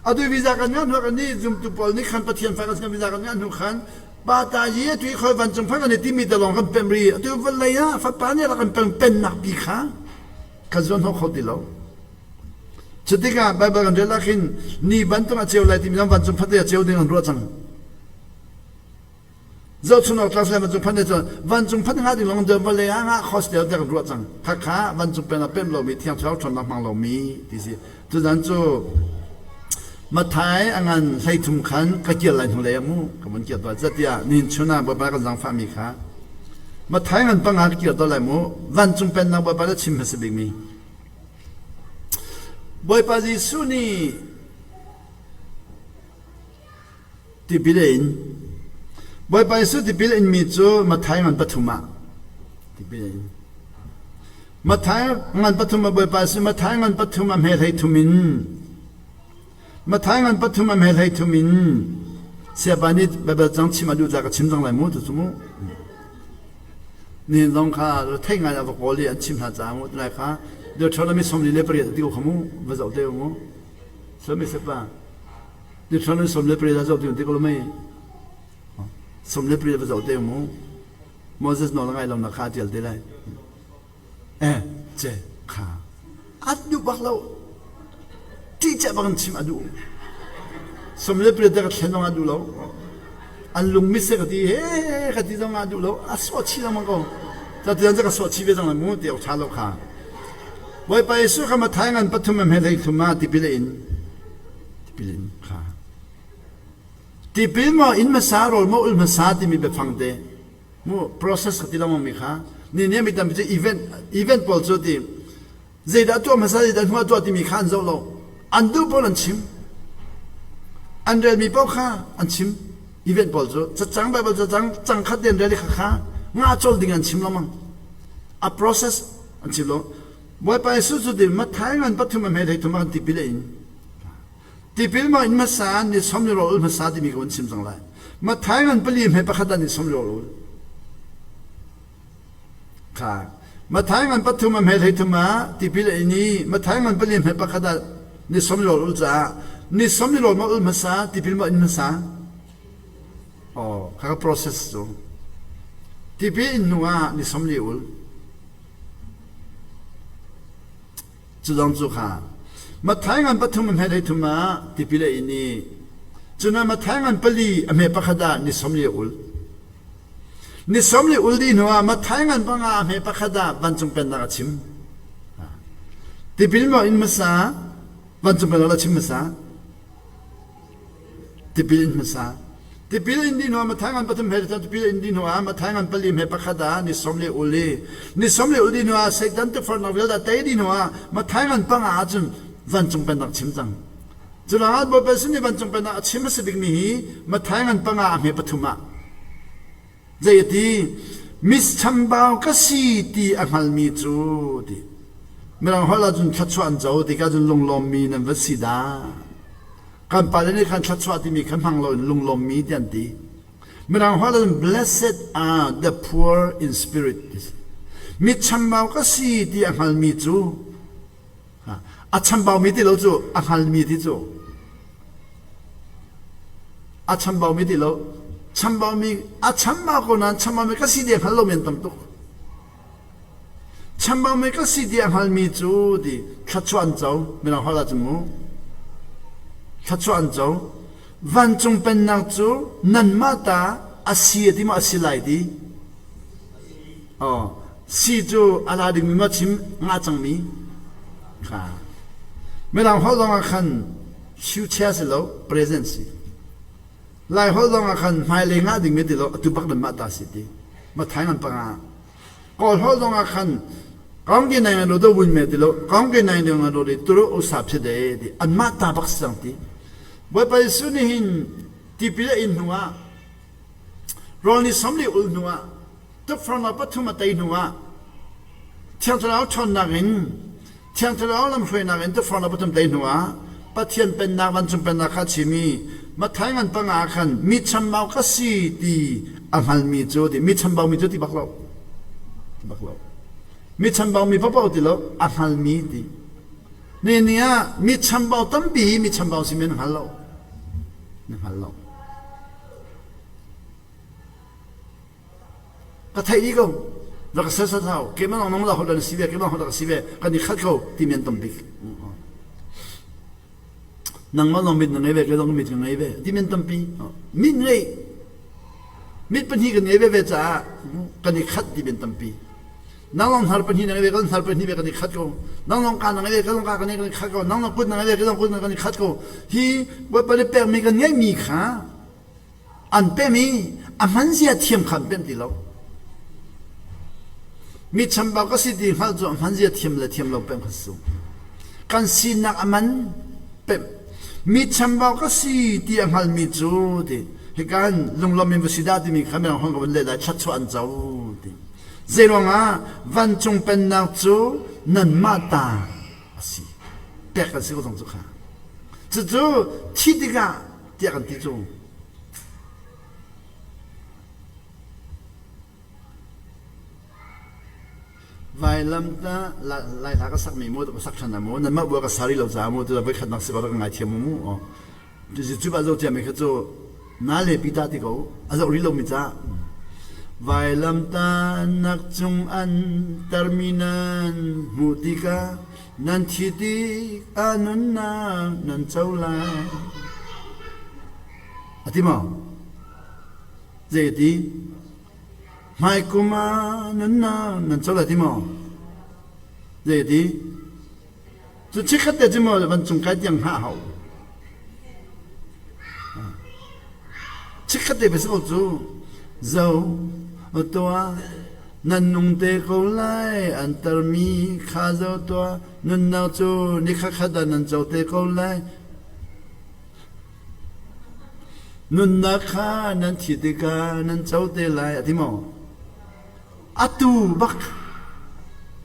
Atu visa kan ngah hnu kan nih zumtu pawl nih khan Pathian fa kan visa kan ngah hnu khan Pa ta yi atu i khoi vancung phang kan i timi te lawng kan pem ri atu vawlei ah fapa nih rak kan peng pennak pi kha kan zuan hnawh kho ti lo. Cutikah Baibal kan rel ah khin ni bantuk a ceu lai timi zong vancung phate a ceu ding an ruah cang. Zohchun awk tlak vancung phate cu vancung phate nga ding lawng vawlei ah nga khos deuh te kan ruah cang. Khakha vancung pen a pem lomi thiang thlarau ṭhawnnak hmang lomi ti si. Tuzan cu Matthai a ngan 13 khan ka kir lai hnu lei ah mu ka vun kir tuah zatiah nihin chun ah Bawipa kan zaangfahmi kha Matthai ngan panga ka kir tuah lai mu vancung pennak Bawipa na chim hmasa bikmi Bawipa Jesuh nih tipil a in Bawipa Jesuh tipil a inmi cu Matthai ngan pathum ah tipil a in Matthai ngan pathum ah Bawipa Jesuh Matthai ngan pathum a hme hlei thum in Matthai ngan pathum a hme hlei thum in Siapa nih Baibal cang chim a duh ca ka chim cang lai mu tu cu mu nihin zong kha thei ngai a va kawl i an chim hna caah mu tunai kha Deuteronomy 48 ti ko kha mu va zoh te mu sami sepa Deuteronomy 18 a zoh ti ti ko lo mei 18 va zoh te mu Moses nawl a ngai lo nak kha a ṭial te lai. Eh, ce kha a duh bak lo. Ṭih ceh bak in chim a duh. 18 te ka thlen zong a duh lo. An lung mit se ka ti he ka ti zong a duh lo. A sawh chih lengmang ko. Catian ka sawh chih ve cang lai mu ti awk ṭha lo kha. Bawipa Jesuh kha Matthai ngan pathum a hme hlei thum ah tipil a in. Tipil in kha. Tipil maw inn hmasa rawl maw ul hmasa timi biafang te mu process ka ti lengmang mi kha ni nih mi tampi cu event event pawl cu ti zeidah tuah hmasa zeidah hnu ah tuah timi kha an zoh lo an duh pawl an chim an relmi paoh kha an chim event pawl cu cacang bible cacang cang khat den rel kha kha nga col ding an chim lengmang a process an chim lo Bawipa Jesuh cu ti Matthai ngan pathum a hme hlei thum ah kan tipil a in Tipil ma in hmasa ni som ni rawl ul hmasa timi ka vun chim cang lai. Matthai ngan pali hme pakhat ah ni som ni rawl ul. Kha. Matthai ngan pathum a hme hlei thum ah tipil a in i Matthai ngan pali hme pakhat ah ni som ni rawl ul caah ni som ni rawl ma ul hmasa tipil ma in hmasa. Oh, kha ka process cu. Tipil in hnu ah ni som li ul. Cu zong cu kha Matthai ngan pathum a hme hlei thum ah tipil a in i cun ah Matthai ngan pali a hme pakhat ah ni som li a ul. Ni som li ul dih hnu ah Matthai ngan panga a hme pakhat ah vancung pennak a chim. Tipil maw in hmasa vancung pennak a chim hmasa? Tipil in hmasa. Tipil in dih hnuah Matthai ngan pathum he tipil in dih hnuah Matthai ngan pali he pakhat ah ni som le ul i ni som le ul dih hnuah Satan tukforhnak vialte tei dih hnuah Matthai ngan panga ah cun vancung pennak chim cang. Cu ruangah Bawipa sin nih vancung pennak a chim hmasa bikmi hi Matthai ngan panga ah hme pathum ah zei a ti mis chambau ka si ti a hngalmi cu ti Mirang holh ahcun thluachuah an co tikah cun lunglawmmi nan va si dah. Kan pale nih khan thluachuah timi kha hmang loin lunglawmmi ti an ti. Mirang holh ahcun blessed are the poor in spirit ti si. Mi chambau ka si ti a hngalmi cu a chambaumi ti lo cu a hngalmi ti cu a chambaumi ti lo chambaumi a chambau ko nain chambaumi ka si ti a hngal lomi an tam tuk. Chambau ka si ti a hngalmi cu ti thluachuah an co mirang holh ahcun mu thluachuah an co vancung pennak cu nanmah ta a si a ti maw a si lai ti oh si cu a la dingmi maw chim nga cangmi kha mirang holh zong ah khan future si lo present si. Laiholh zong ah khan hmailei ngah dingmi ti lo atu bak nan mah ta si ti. Mathai ngan panga. Kawlholh zong ah khan kong ki nai lo do win me ti lo kong ki nai lo lo di turu usa phi de ti anmah ta bak si cang ti. Bawipa Jesuh nih hin tipil a in hnu ah rawl ni 40 ul hnu ah tukforhnak pathum a tei hnu ah Thiang Thlarau ṭhawnnak in Thiang Thlarau lamhruainak in tukforhnak pathum tei hnu ah Pathian pennak vancung pennak kha a chim i Matthai ngan panga ah khan mi chambau ka si ti a hngalmi cu ti mi chambau mi cu ti bak lo ti bak lo mi chambau mi paohpaoh ti lo a hngalmi ti ni ni ah mi chambau tampi hi mi chambau si men hngal lo na hngal lo Ka theih dih ko. Rak ka sersiat hau. Keimah nang nang la holh na si ve, keimah holh ka si ve. Kan i khat ko timi an tam bik. Nangmah zong mit na ngei ve, kei zong mit ka ngei ve. Timi an tampi. Mit ngei. Mit pahnih kan ngei ve ve caah kan i khat timi an tampi. Nang zong hnar pahnih na ngei ve, kan hnar pahnih ve kan i khat ko. Nang zong ka na ngei ve, kan zong ka kan i khat ko. Nang zong kut na ngei ve, kan zong kut kan i khat ko. Hi Bawipa nih pekmi kan ngeihmi kha An pem i a hmanzia thiam kha an pem ti lo. Mi chambau ka si ti hngalh cu a hmanzia thiam le thiam lo pem kha si. Kan sinak a man pem. Mi chambau ka si ti a hngalmi cu ti hika hin lunglawm in va si dah timi kha mirang hong ka vun leh lai thluachuah an co ti. Zeiruangah vancung pennak cu nanmah ta a si. Pek kan si ko zong cu kha. Cucu thi tikah tiah kan ti cu. Vailamtah lai hla ka sakmi mu ka sak ṭhan mu nanmah bua ka sari lo caah mu tu voi khatnak si ko rak ka ngaithiam mu mu cu ba zo ciami kha cu na le pi ta ti ko a zoh rih lomi ca vailamtahnak cung an tarmi nan hmuh tikah Nan thi tik ah nunnak nan co lai. A ti maw? Zei a ti? Hmaikum ah nunnak nan co lai ti maw? Zei a ti? Cu chikkhat te cu maw vancung kai tiang hngah hau. Chikkhat te si ko cu. Zo tuah Nan nung te ko lai, an tarmi kha zo tuah. Nunnak cu ni khatkhat ah nan co te ko lai. Nunnak kha nan thi tikah nan co te lai, a ti maw? Atu bak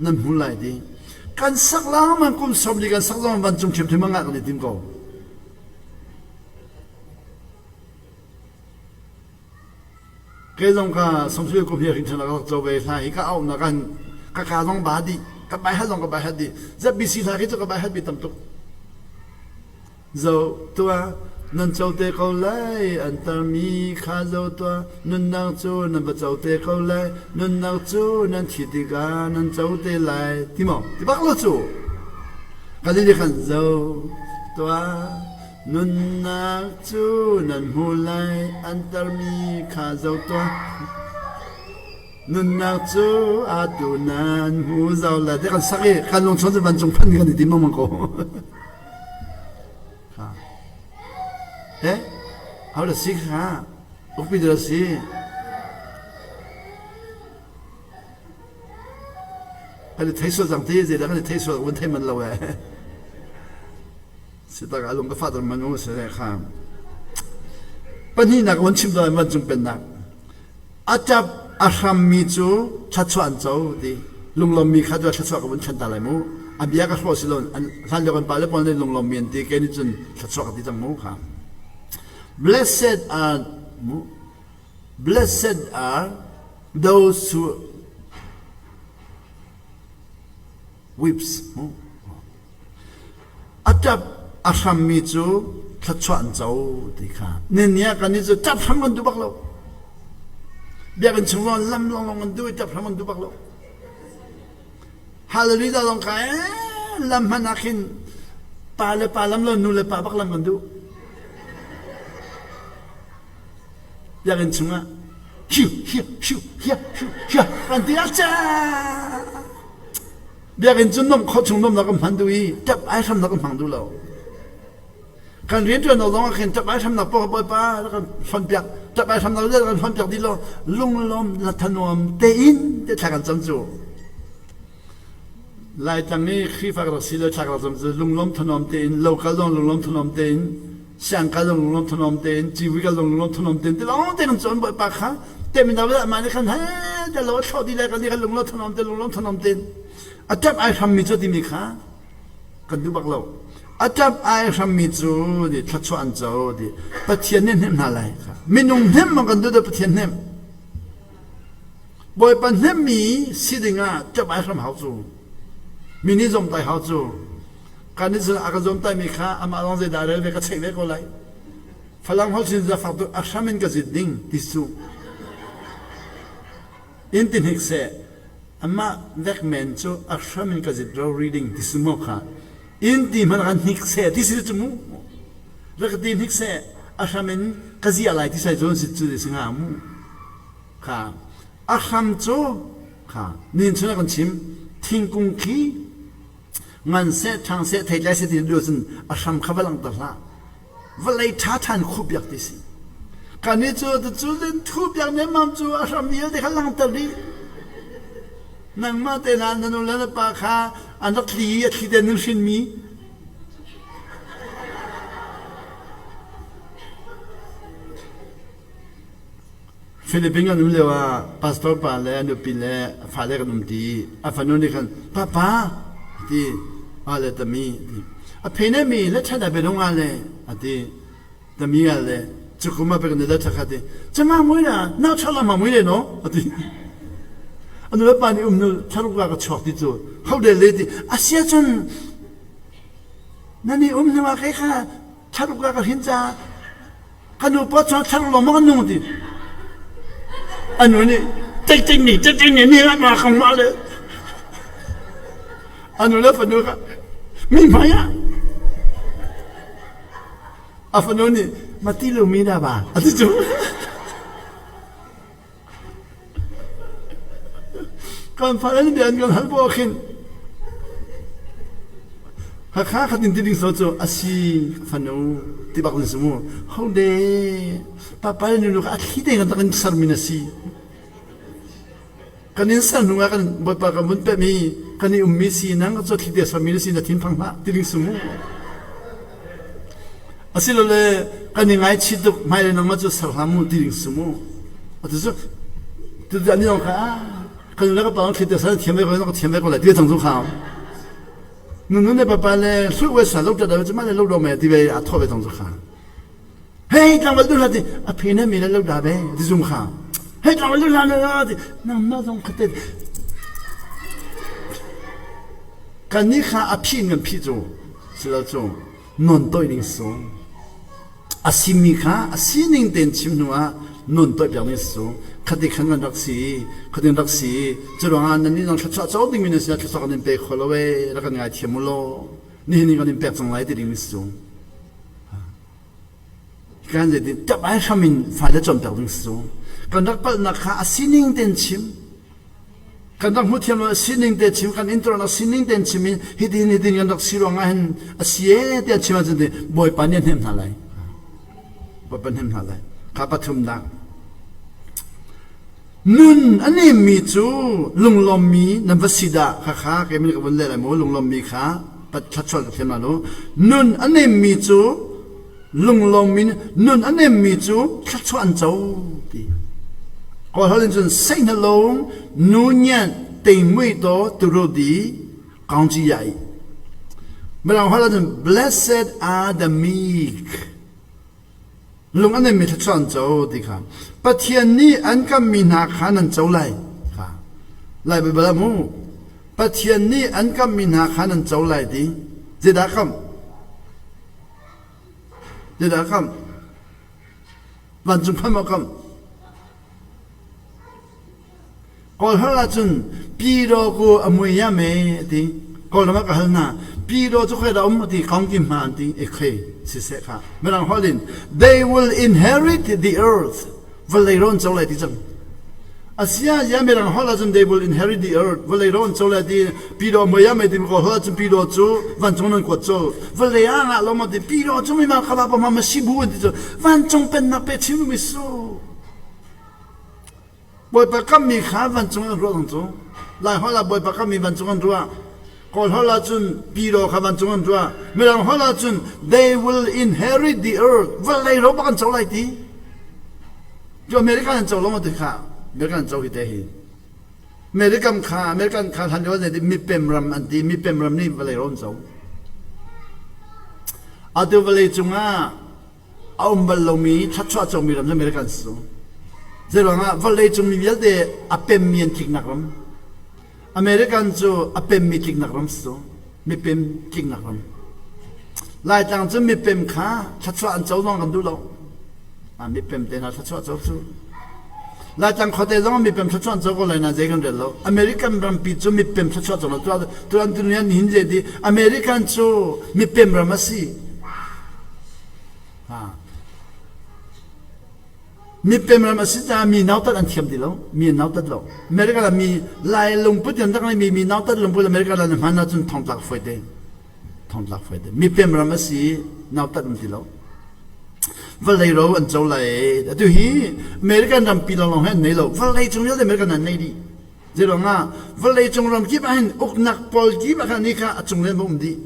nan hmu lai ti. Kan sak lengmang kum 40 kan sak zong vancung ṭhiamṭhiam a ngah kan i tim ko. Kei zong ka sawmsui kum hi hrinṭhan ka rak co ve hla hi ka auhnak an ka ka zong ba dih ka bai hat zong ka bai hat dih ZBC hla khi cu ka bai hat bi tam tuk zo tua nan co te ko lai an tarmi kha zo tua nunnak cu nan va co te ko lai nunnak cu nan thi tikah nan co te lai ti maw ti bak lo cu kan nih khan zo tua Nunnak cu nan hmu lai, an tarmi kha zoh tuah. Nunnak cu atu nan hmu zau lai. Ti kan sak i kan lungchung cu vancung phan kan i tim lengmang ko. Eh, how da si kha? Ukpi da si. Kan i thei sual cang ti, zeidah kan i thei sual, kan thei man lo eh. Sitak a lung ka fahter man u si kha. Pahnihnak van chim dawn vancung pennak. A ṭap a hrammi cu thluachuah an co ti. Lunglawmmi kha cu thluachuah ka vun thlen ta lai mu. A bia ka hrawh si lo hlan lio kan pale pawl nih lunglawmmi an ti kei nih cun thluachuah ka ti cang mu kha. Blessed are mu Blessed are those who weeps mu. A ṭap a hrammi cu thluachuah an co ti kha. Nihin ah kannih cu ṭap hram kan duh bak lo. Biakinn chung zong lam lawnglawng kan duh i ṭap hram kan duh bak lo. Hallelujah zong kha lam hmanh ah khin pa le pa lam lo nu le pa bak lam kan duh. Biakinn chungah hiu hiu hiu hiu hiu hiu kan ti ah Biakinn cu nuamh khawh chung nuamhnak kan hman duh i ṭap ai hramnak kan hmang duh lo. Kan rianṭuannak zong ah khin ṭap ai hramnak paoh Bawipa rak kan hlonpiak, ṭap ai hramnak rak kan hlonpiak dih law lunglawm la thanuam tein te thla kan cam cu. Laitlang i Khrihfa ka rak si le thla ka rak cam cu lunglawm thanuam tein, local zong lunglawm thanuam tein, siangkal zong lunglawm thanuam tein, civui kal zong lunglawm thanuam tein ti lawng tein kan cawn Bawipa kha temin dah mah nih khan he te lo a thlawh dih lai kan nih khan lunglawm thanuam te lunglawm thanuam tein a ṭap ai hrammi cu timi kha kan duh bak lo. A ṭap ai hrammi cu ti thluachuah an co ti Pathian nih hnemh hna lai kha. Minung hnemh ma kan duh dah Pathian hnemh. Bawipa hnemhmi si dingah ṭap ai hram hau cu. Mi nih zawmtai hau cu. Kan nih a ka zawmtaimi kha amah zong zeidah rel ve ka cheih ve ko lai. Falam holh sin zafak tu a hram in ka zit ding ti su. In ti hnik seh. Amah vek men cu a hram in ka zit ro reading ti su mo kha. In ti hmanh kan hnik seh ti si cu mu. Rak ti hnik seh a hram in ka zia lai ti sai cun sit cu ti si nga mu. Kha a hram cu kha nin chun a kan chim thingkung khi ngan seh ṭhang seh theitlai seh ti lio cun a hram kha va langhter hlah vawlei ṭha ṭhan khuh piak ti si kan i cu cu len thu piak nemmam cu a hram vialte kha langhter dih nangmah te na na nu le na pa kha an rak thli i a thli te nan hrinmi Philippines kan um lio ah pastor pa le a nupi le a fale kan um ti. A fanu nih khan papa a ti. Pa le tami a ti. A phene mi le ṭhat a bedung a le a ti. Tami a le cukum a pek ni le ṭha kha ti. Chama mui la na ṭha la ma mui le no a ti. A nu le pa nih um nu thlaruk ka chuak ti cu ho de le ti. Asia cun na ni um hnu ah kei kha thlaruk ka hin ca Ka nu pa chuan thar lo ma kan nung ti. Anu nih tek tek ni tek tek ni ni la ma kang ma le. Anu le fanu kha mi hmai ah. A fanu nih ma ti lo mi da ba ati cu. Kan fale nih bia an kan hal bu ah khin Hakha khatin ti ding so cu a si fanu ti bak si mu ho de papa le nunu kha a thli te kan tak in sermi na si kan in ser hnu ah kan bawipa kan vun pehmi kan i ummi si nang cu thli te sermi na si na thin phang hlah ti ding si mu Asilole kan i ngaichih tuk hmailei nangmah cu ser hlah mu ti ding si mu. Atu cu tu an i kha kan le ka pa thli te san thiam ve ko ka thiam ve ko lai ti cang cu kha. Nunu ne papa le hlu we sa lo ta da cu ma le lo do me ti ve a tho ve cang cu kha. Hei tlangval du hla ti a phe ne mi le lo da ve ti zum kha. Hei tlangval du hla ne ti nang na zong kha te kan ni kha a phi in kan phi cu silo cu non toih ding si a simi kha a sining tein chim hnu ah non toih piak ding si khati khan kan rak si khatin rak si cu ruangah nan nih zong thluachuah co dingmi nan si thluachuah kan in pe kho lo e rak kan ngaithiam u law nihin kan in pek cang lai ti ding si kan zeitin tap ai hram in fale cawnpiak ding si kan rak palhnak kha a sining tein chim Kan rak hmuh thiam lo sining te chim kan intuarnak sining tein chim in hitin hitin kan rak si ruangah hin a si e tiah chim ahcun Bawipa nih a hnemh hna lai. Bawipa hnemh hna lai. Kha pathumnak. Nun a nemmi cu lunglawmmi nan va si dah khakha keimah nih ka vun leh lai maw lunglawmmi kha thluachuah ka thiam la lu. Nun a nemmi cu lunglawm in nun a nemmi cu thluachuah an co ti kawl holh in cun seihnalong nu nyan teimui to turudi kaungci yai Mirang holh ahcun blessed are the meek lung a nemmi thluachuah an co ti kha Pathian nih an kammi hna kha nan co lai kha Lai Baibal ah mu Pathian nih an kammi hna kha nan co lai ti zeidah kamh Zeidah a kamh? Vancung pham a kamh. Kawl hal ahcun Piro ku a mui ya me ti. Kawlram ah ka hal hna. Piro cu khoi dah um ti kong ki hma an ti e khoi siseh kha. Mirang holh in they will inherit the earth. Vawlei rawn co lai ti cang. Asia ya mirang holh ahcun they will inherit the earth. Vawlei ro an co lai ti pidaw mui ah mei ti kawl holh ahcun pidaw cu vancung nan kuat col. Vawlei ah ngah lo ma ti pidaw cu mi ma kha ba ma ma si bu an ti cu vancung pennak pe chin mi su. Bawipa kammi kha vancung an ruah cang cu. Lai holh ah Bawipa kammi vancung an ruah. Kawl holh ahcun pidaw kha vancung an ruah. Mirang holh ahcun they will inherit the earth. Vawlei ro bak an co lai ti. Cu American an co lo ti kha American an co hi te hi. American kha American kha hlan lio an mipem ram an ti mipem ram nih vawlei ro an co. Atu vawlei cungah a um bal lomi thluachuah comi ram cu American si cu. Zeiruangah vawlei cung mi vialte a pemmi an tliknak ram. American cu a pemmi tliknak ram si cu. Mipem tliknak ram. Laitlang cu mipem kha thluachuah an co zong kan duh lo. Mipem te hna thluachuah co cu. Laitlang khuate zong mipem thluachuah an co ko lai na zei kan rel lo. American rampi cu mipem thluachuah co lo. Tu an tu ni hin je di American cu mipem ram a si. Mipem ram a si caah mi nautat an thiam ti lo. Mi an nautat lo. America ah mi Lai lungput an rak mi mi nautat lungput America ah na hman ahcun thongtlak fawi te. Thongtlak fawi te. Mipem ram a si nautat um ti lo. Vawlei ro an co lai. Atu hi American rampi lawnglawng he an nei lo. Vawlei cung vialte American an nei dih. Zeiruangah vawleicung ram kip ah hin uknak pawl kip ah khan ni kha a cunglei an um dih.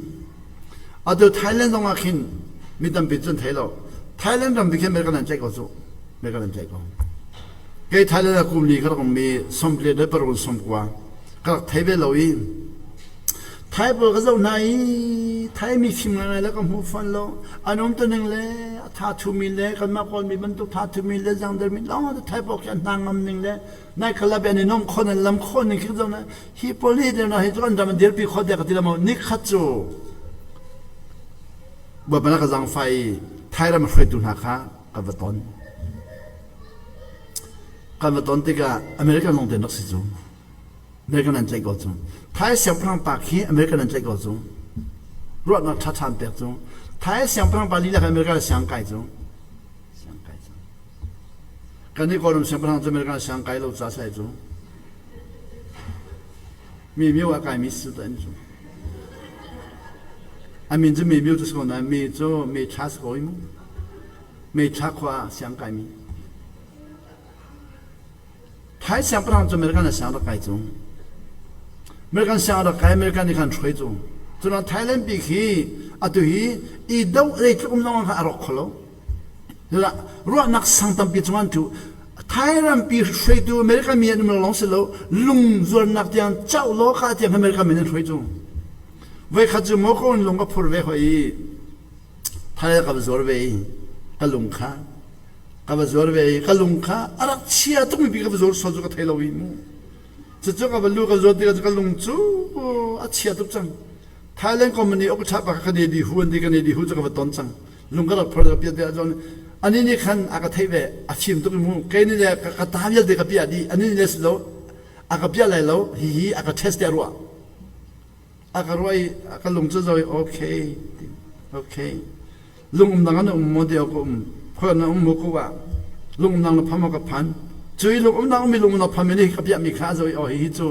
Atu Thailand zong ah khin mi tampi cu an thei lo. Thailand ram bi khin American an tlaih ko cu. American an tlaih ko. Kei Thailand ah kum li ka rak um i sawmple le paruk sawmkua ka rak thei ve lo i Thai pawl ka zoh hna i Thai mi fim ngai le ka hmu fawn lo. An um tuning le a tha thumi le kanmah Kawlmi bantuk tha thumi le zangdermi lawng Thai pawl khi an hna ngam ning le nai khalap an i nom khon an lam khon ning khi zong hi pawl hi te hi cu an ram an dirpi kho te ka ti lo ni khat cu Bawipa ka zangfah i Thai ram hruaitu hna kha ka va ton kan va ton tikah American lawng te rak si cu American an tlaih ko cu Thai siangpahrang pa khi American an tlaih ko cu ruahnak ṭha ṭhan pek cu Thai siangpahrang pa lila kha American siang kai cu siang kai cu Kan i Kawlram siangpahrang cu American siang kai lo ca sai cu mi mio a kaimi si cu an cu. A min cu mi mio cu si ko nain mi cu mi thla si ko i mu. Mi thla khua ah siang kaimi. Thai siangpahrang cu American ah siang rak kai cu. American siang rak kai American nih khan hruai cu. Cun Thailand pi khi atu hi i do zeitluk um zong kha a rawk kho lo. Ruahnak sang tampi cung an ṭhu. Thai rampi hruaitu American mi an um lawng si lo, lung zuarnak tiang cauh law ka tiang American mi an hruai cu. Voikhat cu Moko in lung ka phur ve hoi i Thai ka va zuar ve i ka lung kha ka va zuar ve i ka lung kha a rak chia tukmi pi ka va zuar sual cu ka thei lo i mu. Cucu ka va lu ka zuar tikah ka lung cu a chia tuk cang. Thailand company ok ṭha pa ka ne di hu an ti ka ne di hu cu ka va ton cang. Lung ka rak phor ka piat ahcun ani nih khan a ka theih ve a fim tuk mu kei nih le ka ta vialte ka piah dih ani nih le si lo a ka piah lai lo hihi a ka test te a ruah a ka ruah i ka lung cu zo i okay okay lung um dang an um maw ti ka um khoi na um mu ko ah lung um dang na pham ka phan cui lung um dang mi lung na pham ni ka piah mi kha zo i oh hihi cu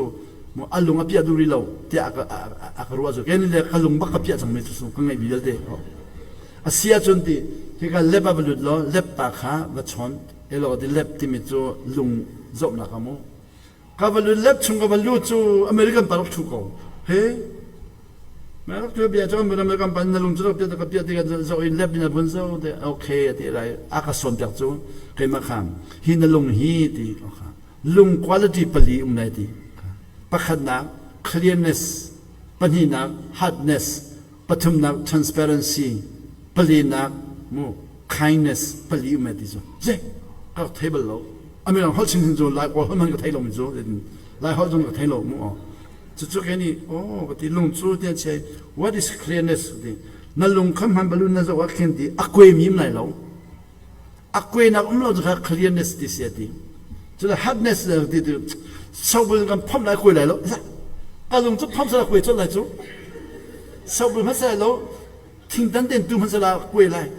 a lung a piah duh rih lo tiah a ka ruah cu kei nih le ka lung bak ka piah cangmi cu ka ngeih mi vialte a si ahcun ti hika lep ah va lut law lep pa kha va chawn elaw ti lep timi cu lung zohnak a mu ka va lut lep chung ka va lut cu American pa rak thu ko he ma rak thu bia cu American pa na lung cu rak piah ka piah ti ka zoh in lep in a vun zo te okay ti lai a ka sawn piak cu keimah kha hi na lung hi ti lung quality pali um lai ti pakhatnak clearness pahnihnak hardness pathumnak transparency palinak mu kindness pali um lai ti cu je ka rak thei bal lo amirang holh chim cu lai kawl holh man ka thei lo mi cu lai holh zong ka thei lo mu aw cucu ke nih oh ka ti lung cu tian che what is clearness ti na lung kham han balu na zo ah khin ti a kwe mi lai lo A kuainak um lo cu kha clearness ti si a ti. Cu hardness ti ti sobul kan phomh lai kuai lai lo. Ka lung cu phomh sala kuai colh lai cu. Sobul hmasa lo thingtan ten tu hmasa la kuai lai.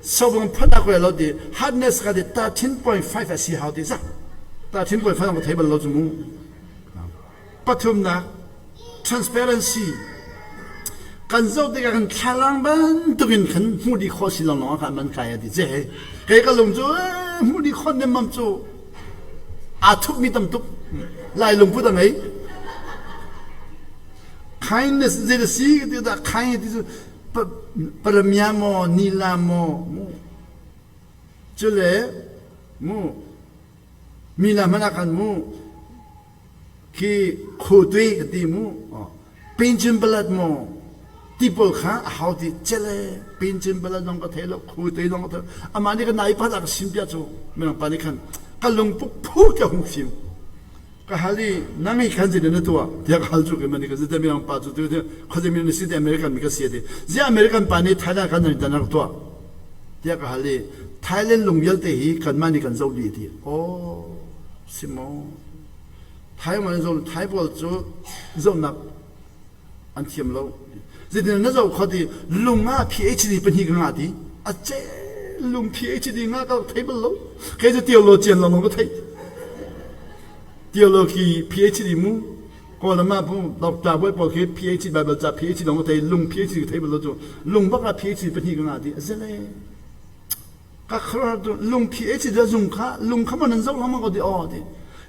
Sobul kan phomh la kuai lo ti hardness ka ti 13.5 a si hau ti za. Ta thin kawi fan ka thei bal lo cu mu. Pathumnak transparency kan zoh tikah kan thlalang bantukin khan hmuh dih khawh si lawnglawng ah khan man kai a ti ce kei ka lung cu hmuh dih khawh nemmam cu aa thupmi tam tuk lai lungput a ngei kindness zei da si ti dah kind ti cu paramia maw nila maw mu cule mu mi la hmanh ah khan mu Khi khutui ka ti mu Pincin balat maw ti pawl kha a hau ti cele pincin balat zong ka thei lo khutui zong ka thei amah nih ka nai pakhat a ka sim piah cu mirang pa nih khan ka lungpuk phu ka hung fim ka hal i nang hi khan zeidah na tuah tiah ka hal cu keimah nih ka zite mirang pa cu tu khuazei mi na si ti American mi ka si ti ziah American pa nih Thailand kan nan rak tuah tiah ka hal i Thailand lung vialte hi kanmah nih kan zoh dih ti aw si maw Thai man zoh Thai pawl cu zohnak an thiam lo. Zeitin na zoh kho ti lung ah PhD pahnih ka ngah ti. A ce lung PhD ngah ka thei bal lo. Kei cu theologian lawng ka thei. Theology PhD mu Kawlram ah bu doctor bawi pawl khi PhD Bible ca PhD lawng ka thei lung PhD ka thei bal lo cu lung bak ah PhD pahnih ka ngah ti. A zele. Ka khuaruahhar tu lungphi ei ci zung kha lung kha maw nan zoh lengmang ko ti aw ti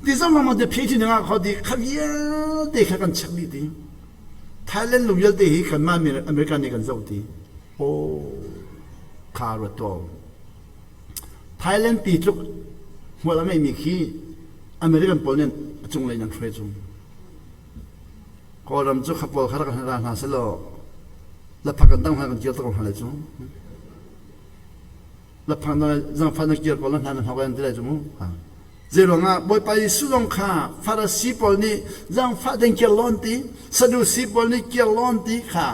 ti zoh lengmang ti phi ci nga kho ti kha vialte kha kan check dih ti Thailand lung vialte hi kanmah America nih kan zoh ti aw kha ruat to Thailand pi tluk hmual a ngeimi khi American pawl nih a cunglei nan hruai cung Kawlram cu kha pawl kha rak ra hna selaw laphak kan dang hna kan kir tak hna lai cu Laphang na zangfah na kir ko la hna na hnok an ti lai cu mu. Zei ruangah Bawipa Jesuh zong kha Farasi pawl nih zangfah ding kir lawn ti, Sadusi pawl nih kir lawn ti kha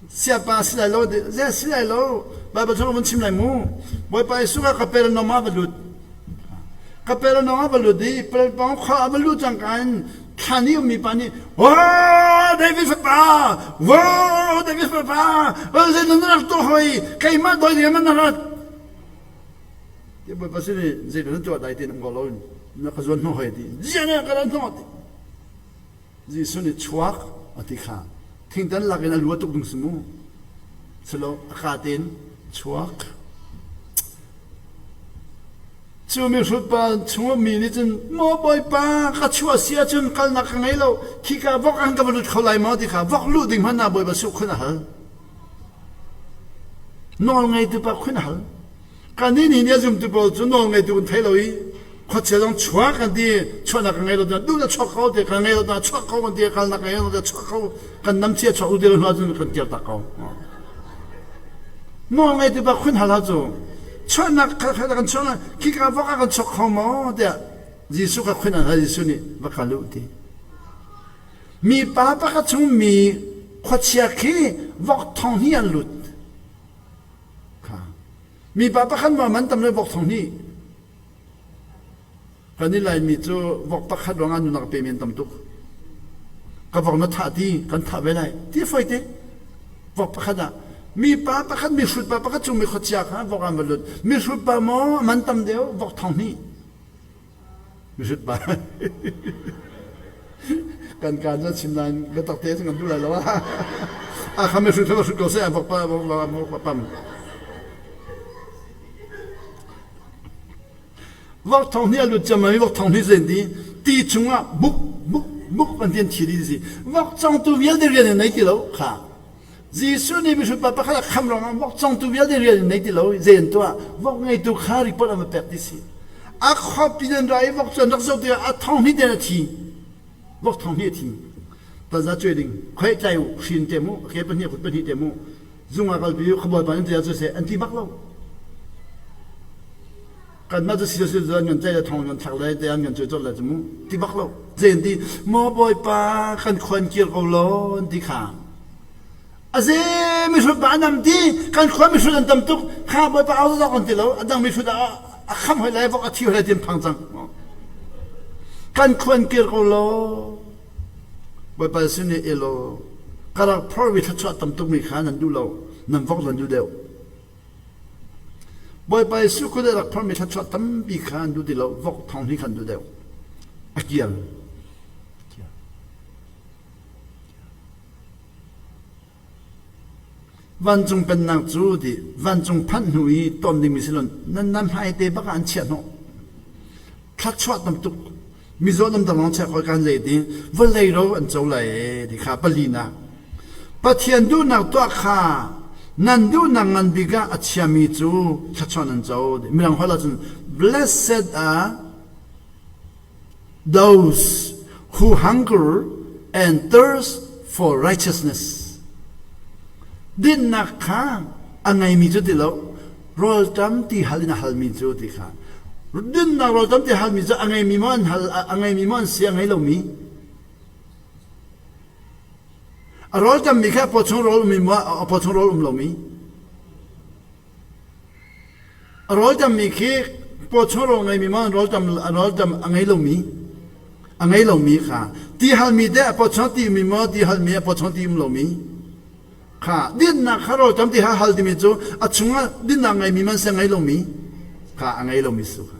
siapa si lai lo ti, ze si lai lo Baibal chung vun chim lai mu. Bawipa Jesuh kha Kapernaum ah va lut. Kapernaum ah va lut i Kapernaum khua ah va lut cangka in thlan i ummi pa nih Aw David fapa Aw David fapa zei na rak tuah hoi keimah doi ding ah na rat ti Bawipa sin i zei na tuah dai tin um ko lo na ka zuan hnawh hoi ti zian ka ran hnawh ti Jesuh nih chuak a ti kha thingtan lak in a lu a tuk ding si mu silo a ka tein chuak Cu mihrut pa chung mi nih cun maw bawipa ka chuah si ahcun kalnak ka ngei lo khika vok an ka va lut kho lai maw ti kha vok luh ding hmanh ah bawipa suh khun a hal nawl ngeitu pa khun a hal kannih nih nih a zumtu pawl cu nawl ngeitu kan thei lo i khuachia zong chuak kan ti chuahnak ka ngei lo duh na chuak ko ti kan ngei lo chuak ko kan ti kalnak ngei lo chuak ko kan nam chia chuak u ti lo hnu ahcun kan kir tak ko Nawl ngeitu pa khun hal cu chuahnak kha kan chuah khika vok ah kan chuak kho maw tiah Jesuh kha khun an hal Jesuh nih va kal u ti. Mi pa pakhat chung mi khuachia khi vok thong hnih an lut. Kha. Mi pa pakhat ma man tam le vok thong hnih. Kan i Laimi cu vok pakhat ruangah nunak pe men tam tuk. Ka vok na thah ti kan thah ve lai ti foi te. Vok pakhat ah mi pa pakhat mi hrut pa pakhat chung mi khuachia kha vok an va lut. Mi hrut pa maw man tam deuh vok thong hnih. Mi hrut pa. kan kaan cu chim nain biatak te kan duh lai lo a kha mi hrut kha hrut ko seh vok pa vok pa pam. Vok thong hnih a lut ciammam i vok thong hnih zen ti ti chungah buk buk buk an ti an thi dih si vok congtu vialte rian in nei ti lo kha Jesuh nih mihrut pa pakhat a kham ruangah vok congtu vialte rian in nei ti lo zei an tuah vok ngeitu kha report an va pek ti si a khuapi nan ra i vok cu an rak zoh tikah a thong hnih ten a thi vok thong hnih a thi taza cuai ding khoi tlai u hrin te mu ke pahnih kut pahnih te mu zung ah kalpi u khabawi pa nan ti cu seh an ti bak lo kanmah cu si si an kan tlaih le thong kan thlak le te an kan cuai colh le cu mu ti bak lo zei an ti maw bawipa kan khuan kir ko lo an ti kha aze mihrut pa an am ti kan khua mihrut an tam tuk kha bawipa au zok an ti lo a dang mihrut a kham hoi lai vok a thi hoi lai ti an phang cang kan khuan kir ko lo bawipa sin i elo ka rak phor mi thluachuah tam tuk mi kha nan duh lo nan vok nan duh deuh. Bawipa Jesuh Khrih nih a rak phorhmi thluachuah tampi kha an duh ti lo, vok thong hnih kha an duh deuh. A kial. Vancung pennak cu ti vancung phanh hnu i ton dingmi si lo nan nan hmai te bak ah an chiah hnawh. Thluachuah tam tuk mizaw nam dang lawng chiah khoi kan zei ti vawlei ro an co lai e ti kha palinak. Pathian duhnak tuah kha nan duhnak ngan bik ah a chiami cu thluachuah nan co. Mirang holh ahcun blessed are those who hunger and thirst for righteousness. Dinnak kha a ngeimi cu ti lo, rawlṭam ti hal in a halmi cu ti kha. Dinnak rawlṭam ti halmi cu a ngeimi maw an hal, a ngeimi maw an si, a ngei lomi. A rawlṭammi kha a pawchung rawl ummi maw, a pawchung rawl um lomi. A rawlṭammi khi pawchaw rawl ngeimi maw rawlṭam rawlṭam a ngei lomi a ngei lomi kha ti halmi teh a pawchaw ti mi maw ti halmi a pawchaw ti um lomi kha dinnak kha rawlṭam ti ha hal timi cu a chungah dinnak ngeimi man se ngei lomi kha a ngei lomi su kha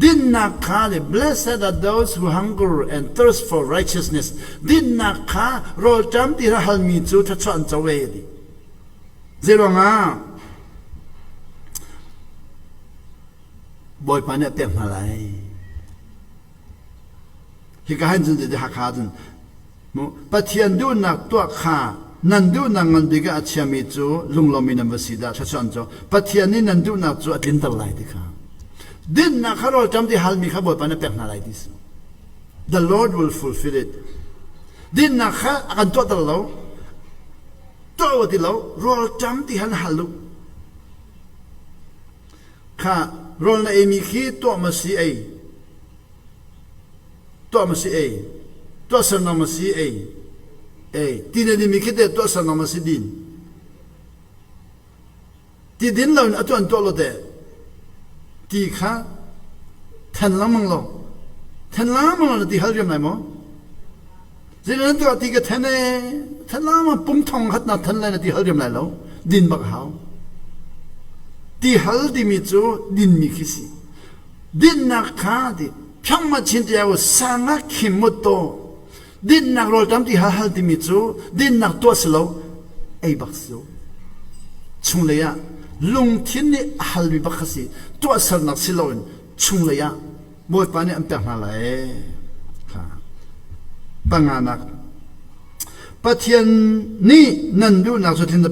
dinnak kha le blessed are those who hunger and thirst for righteousness dinnak kha rawlṭam ti ha halmi cu thluachuah an co ve ti Zeiruangah Bawipa nih a pek hna lai? Hika hin cun ti Hakha cun Pathian duhnak tuah kha nan duhnak ngan bik ah a chiami cu lunglawmmi nan va si dah thluachuah an co. Pathian nih nan duhnak cu a tlinter lai ti kha. Dinnak kha rawlṭam ti halmi kha Bawipa nih a pek hna lai ti si. The Lord will fulfill it. Dinnak kha a kan tuahter lo. Tuah ti lo rawlṭam ti han hal u. Kha rawl na eimi khi tuah ma si ei. Tuah ma si ei. Tuah sernak ma si ei. Ei. Ti na dimi khi te tuah sernak ma si din. Ti din lo in atu an tuah lo teh. Ti kha then lengmang lo. Then lengmang lo na ti hal riam lai maw? Zeitin nan tuah ti ka then ee. Then lengmang pum thong khat na then lai na ti hal riam lai lo. Din bak hau. Ti hal timi cu dinmi khi si. Dinnak kha ti phyang ma chin ti au sanga khim mut to Dinnak rawlṭam ti hal timi cu dinnak tuah si lo ei bak si chunglei ah lungthin nih a halmi bak kha si tuahsernak si loin chunglei ah Bawipa nih an pek hna lai kha panganak Pathian nih nan duhnak cu tlin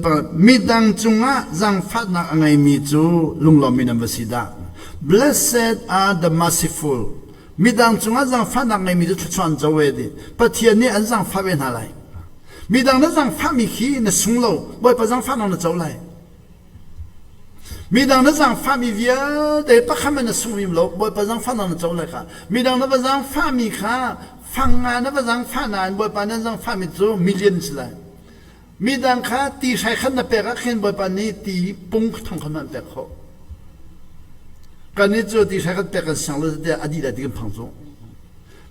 midang cungah zaangfahnak a ngeimi cu lunglawmmi nan va si dah blessed are the merciful Midang cungah zaangfahnak ngeimi cu thluachuah an co ve ti. Pathian nih an zaangfah ve hna lai. Midang na zaangfahmi khi na sung lo, Bawipa zaangfahnak na co lai. Midang na zaangfahmi vialte pakhat man na sung rim lo, Bawipa zaangfahnak na co lai kha. Midang na va zaangfahmi kha fang nga na va zaangfah nain Bawipa nan zaangfahmi cu million si lai. Midang kha ti hrai khan na pek ah khin Bawipa nih ti pung thong khan an pek khawh. Kannih cu ti hrai kan pek kan siang lo tiah a dih lai ti kan phang cu.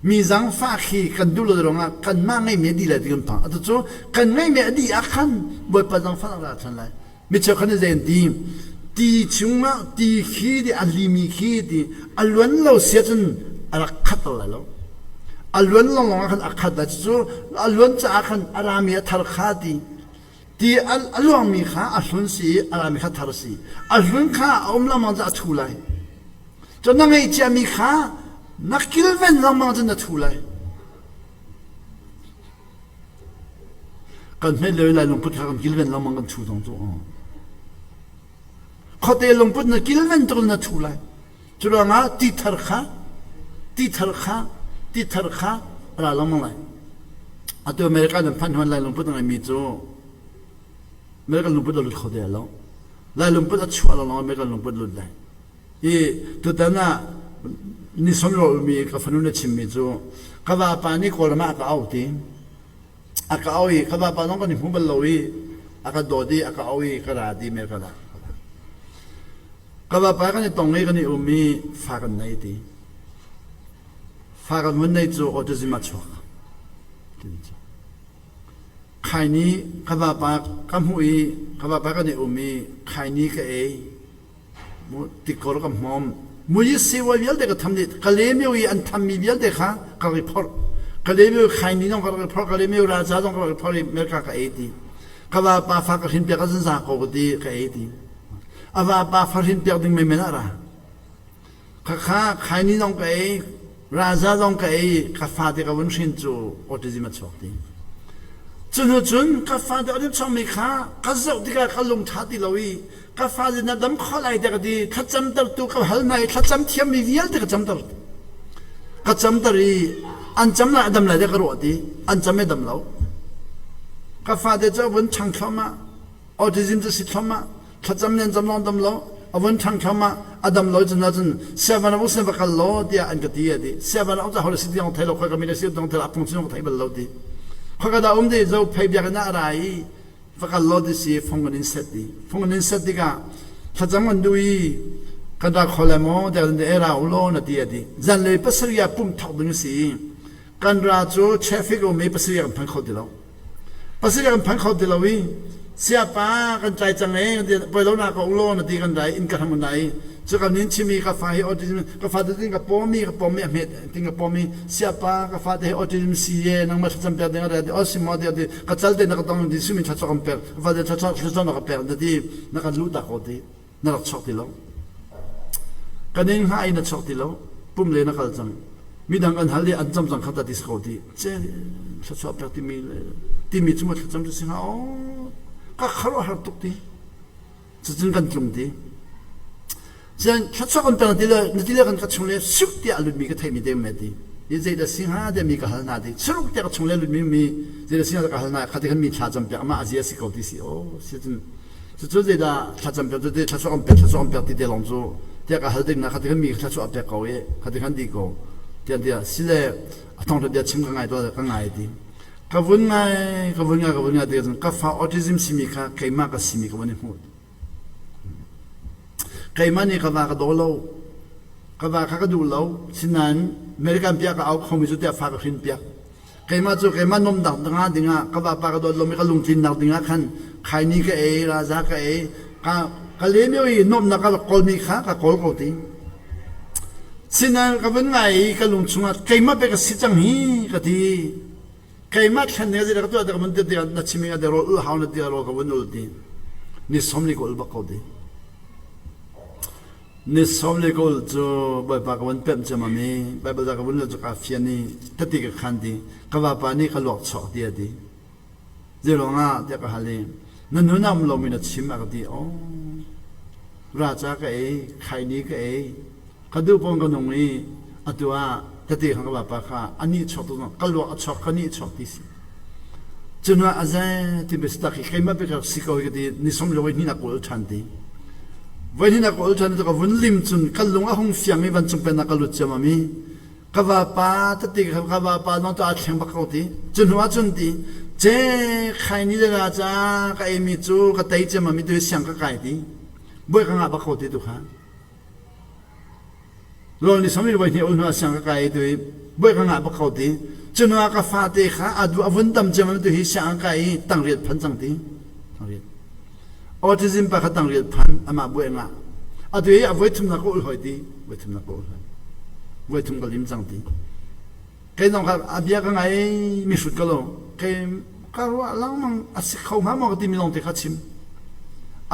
Mi zaangfah khi kan duh lo ruangah kanmah ngeihmi a dih lai ti kan phang. Atu cu kan ngeihmi a dih ah khan Bawipa zaangfahnak ra ṭhan lai. Mi cheukhat nih zei an ti? Ti chungah ti khi ti a limi khi ti a luan lo si ahcun a rak khat lai lo. A luan lawnglawng ah khan a khat lai. Cucu a luan caah khan a rami a thar kha ti. Ti a luangmi kha a hlun si i a rami kha thar si. A hlun kha a um lengmang cu a thu lai. Cun na ngeih ciami kha na kilven lengmang cun na thu lai. Kan hmet lio lai lungput kha kan kilven lengmang kan thu zong cu. Khuate lungput na kilven tuk na thu lai. Cu ruangah ti thar kha ti thar kha ti thar kha a ra lengmang lai. Atu America nan phanh huan lai lungput a ngeimi cu American lungput a lut kho te lo. Lai lungput a chuah lawng American lungput lut lai. I tutan ah ni sawmrawl mi ka fanu na chimmi cu ka vapa nih Kawlram ah a ka auh ti. A ka auh i ka vapa zong kan i hmu bal lo i a ka dawt i a ka auh i ka ra ti America ah. Ka vapa kan i tong i kan i um i fa kan nei ti. Fa kan vun nei cu autism a chuak. Khaini ka vapa ka hmuh i ka vapa kan i um i khaini ka ei. Tikor ka hmawm. Mui siwai vialte ka tham dih. Kalemyo i an thammi vialte kha ka rak i phorh. Kalemyo khaini zong ka rak i phorh. Kalemyo raja zong ka rak i phorh i America ka ei ti. Ka vapa fa ka hrin piak a zan za ko ka ti ka ei ti. A vapa fa hrin piak ding menmen ah ra. Khakha khaini zong ka ei, raja zong ka ei, ka fate ka vun hrin cu autism a chuak ti. Cu hnu cun ka fate autism chuakmi kha ka zoh tikah ka lung ṭha ti lo i ka fale na dam kho lai tiah ka ti. Thlacamtertu ka hal hna i thlacam thiammi vialte ka camter. Ka camter i an cam lai a dam lai tiah ka ruah ti. An cam i dam lo. Ka fate cu a vun ṭhang thluahmah. Autism cu si thluahmah. Thlacam nen cam lawng dam lo a vun ṭhang thluahmah a dam lo cun cun siavan a sin va kal law tiah an ka ti a ti siavan a um si tiang thei lo khoi ka mi le si dong thei lo a pung chung thei bal lo ti khoi ka dah um ti zo phei biakinn ah a ra i va kal law ti si fung kan in set ti fung kan in set tikah thlacam kan duh i kan ra kho lai maw tiah kan ti e ra u law na ti a ti zanlei pasarih ah pumh thawk ding a si kan ra cu traffic um i pasarih kan phan kho ti lo Pasarih kan phan kho ti lo i siapa kan tlai cang e poi lo na ka ulaw na ti kan dai in ka hram dai cu kan nin chimi ka fa hi autism ka fa te tin ka pawmi ka pawmi a hmet tin ka pawmi siapa ka fa te hi autism si ye nangmah thlacam pek ding a ti o si mo ti ti ka cal te na ka tong ti simi thlacam kan pek ka fa te thlacam thlacam na ka pek na ti na kan lu ta ko ti na rak chuak ti lo. Kan in hngah i na chuak ti lo. Pum le na kal cang. Midang an hal i an cam cang kha ta ti si ko ti. Ce thluachuah pek timi le timi cu maw thlacam cu si hnga aw ka khuaruahhar tuk ti. Cucun kan tlung ti. Sian thluachuah kan pek ti le na ti le kan ka chung le suk tiah a lutmi ka theimi te me ti. Hi zeidah si hnga tiah mi ka hal hna ti. Suruk tiah ka chung le lutmi mi zeidah si hnga ka hal hna kha ti khan mi thla cam piak ama azia si ko ti si aw si cun Cucu zeidah thlacam pek cu thlachuah kan pek thlachuah kan pek ti te lawng cu tiah ka hal ding na khati khan mi thlachuah a pek ko i khati khan di ko tiah tiah sile a thawngtha bia chim ka ngai tuah ka ngai ti ka vun ngai ka vun ngai ka vun ngai ti cun ka fa autism simi kha keimah ka simi ka vun i hmuh keimah nih ka va ka daw lo ka va kha ka duh lo sinain American piah ka au khomi cu tiah fa ka hrin piak Keimah cu keimah nuamnak dingah dingah ka vapa ka dawt lomi ka lungtlinnak dingah khan khaini ka ei, raza ka ei, ka ka lemio i nuamhnak ka rak kawlmi kha ka kawl ko ti. Sinain ka vun ngai i ka lung chungah keimah pe ka si cang hi ka ti. Keimah thlen ding a ka tuah ka vun ti tikah na chiming a rawl ul hau na ti rawl ka vun ul ti. Ni som li ka ul bak ko ti. Ni sawm le kawl cu Bawipa ka vun pemh ciammam i Baibal ca ka vun rel cu kaa fian i tati ka khan ti ka vapa nih ka luak chuak ti a ti. Zeiruang ah tiah ka hal i na nun a um lomi na chim a ka ti. Aw raca ka ei, khaini ka ei, ka duh pawn ka nung i atu ah tati khan ka vapa kha a nih chuak tu ka luak a chuak ka nih chuak ti si. Cu hnu ah a zai ti biatak hi keimah bik rak si ko hi ka ti ni som le voi hnih nak ka ul ṭhan ti. Voi hnih nak ka ul ṭhan cu ka vun lim cun ka lung a hung fiang i vancung pennak ka lut ciammam i ka vapa tati ka vapa nong tu aa thleng bak ko ti. Cu hnu ah cun ti ce khai ni le ra ca ka eimi cu ka tei ciammam i tu hi siang ka kai ti. Buai ka ngah bak ko ti tu kha. Rawl ni samir voi hnih ul hnu ah siang ka kai tu hi buai ka ngah bak ko ti. Cu hnu ah ka fate kha a du a vun dam ciam tu hi siang kai i tangriat phan cang ti. Tangriat. Autism pa kha tangriat phan amah buai ngah. Atu hi a voi thumnak ka ul hoi ti. Voi thumnak ka ul hoi. Voi thum ka lim cang ti. Kei zong kha a bia ka ngai mi hrut ka lo. Kei ka ruah lengmang a si kho hnga maw ka timi lawng te kha chim.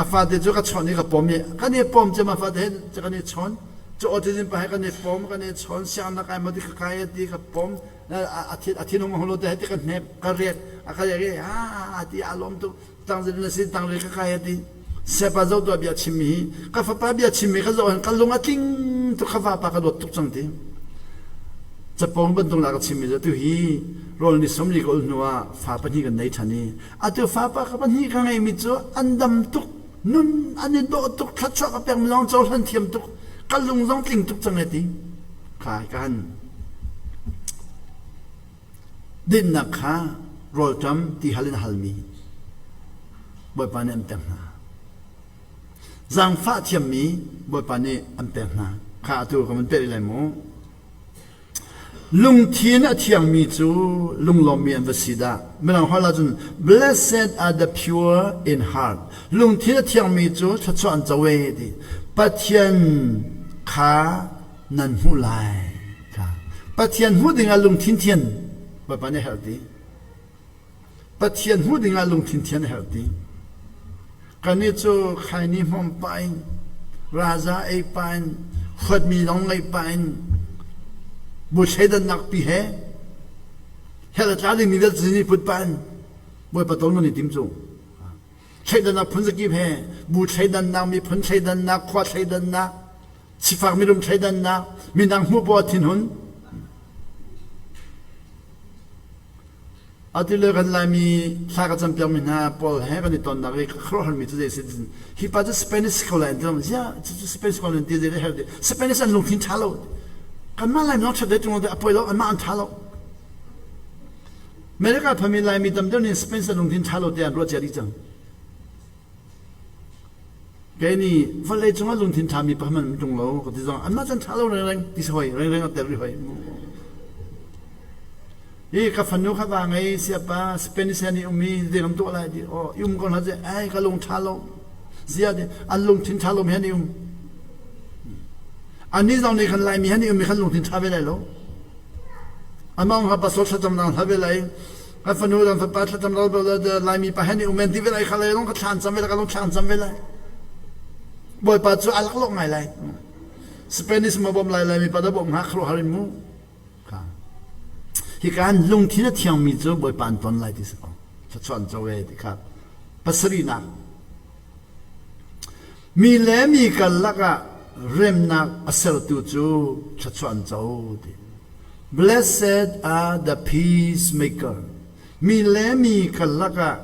A fate cu ka chawn i ka pom i kan i pom cem a fate he kan i chawn. Cu autism pa he kan i pom kan i chawn siang na kai maw ti ka kai ti ka pom a thin hung hung lo te he ti ka hnek ka riak a ka riak i ha ti a lawm tuk tangzil na si tangri ka kai a ti sepa zo tuah bia chimmi hi ka fapa bia chimmi ka zoh hin ka lung a tling tuk ka vapa ka dawt tuk cang ti capong bantuk la ka chimmi cu tu hi rawl ni somli ka ul hnu ah fa pahnih kan nei ṭhan i atu fa pa ka pahnih ka ngeimi cu an dam tuk nun an i dawh tuk thluachuah ka pek mi zong cohlan thiam tuk ka lung zong tling tuk cang e ti kai ka han Dinnak kha rawlṭam tihal in a halmi Bawipa nih an pek hna. Zaangfah thiammi Bawipa nih an pek hna. Kha atu ka van peh rih lai mu. Lungthin a thiangmi cu lunglawmmi an va si dah. Mirang holh ahcun blessed are the pure in heart. Lungthin a thiangmi cu thluachuah an co e ti. Pathian kha nan hmuh lai. Pathian hmuh dingah lungthin thian Bawipa nih a herh ti. Pathian hmuh dingah lungthin thian a herh ti. Kannih cu khaini hmawm pah in, raza ei pah in, huatmi lawng ngeih pah in, bu thleidannak pi he, hell a tla dingmi vialte nih put pah in Bawipa ton kan i tim cu. Thleidannak phun zakip he, bu thleidannak, miphun thleidannak, khua thleidannak, sifak mirum thleidannak, midang hmuh poah thinhun. Atu le kan Laimi thla ka campiakmi hna pawl he kan i tonnak i ka khuaruahharmi cu zei a si hi pa cu Spanish ko lai an ti lo ziah cucu Spanish ko lai an ti zei dah Spanish an lungthin ṭha lo kanmah Laimi zong ṭhat ve ṭung lo a poi lo anmah an ṭha lo America phami Laimi tam deuh nih Spanish an lungthin ṭha lo tiah an ruah cia dih cang. Kei nih vawlei cungah lungthin ṭhami pakhat hmanh an ṭung lo ka ti zong anmah can ṭha lo rengreng ti si hoi rengreng a tel rih hoi. Hi ka fanu kha va ngei siapa Spanish he nih ummi zei kan tuah lai ti aw i um ko hna ai ka lung ṭha lo zia ti an lungthin ṭha lo mi he nih um annih zong nih khan Laimi he nih um mi khan lungthin ṭha ve lai lo amah kha pastor thlacam nang hla ve lai Kan fanu kan fapa thlacam lo Laimi pa he nih umen ti ve lai kha lai long ka thlan cam ve lai ka long thlan cam ve lai. Bawipa cu a laklawh ngai lai. Spanish ma bom lai Laimi pa da bom hnga khro harin mu. Hi kan lungthin a thiangmi cu Bawipa an ton lai ti si ko. Thluachuah an co ve ti kha. Pasarihnak. Mi le mi karlak ah remnak a sertu cu thluachuah an co ti. Blessed are the peacemaker. Mi le mi karlak ah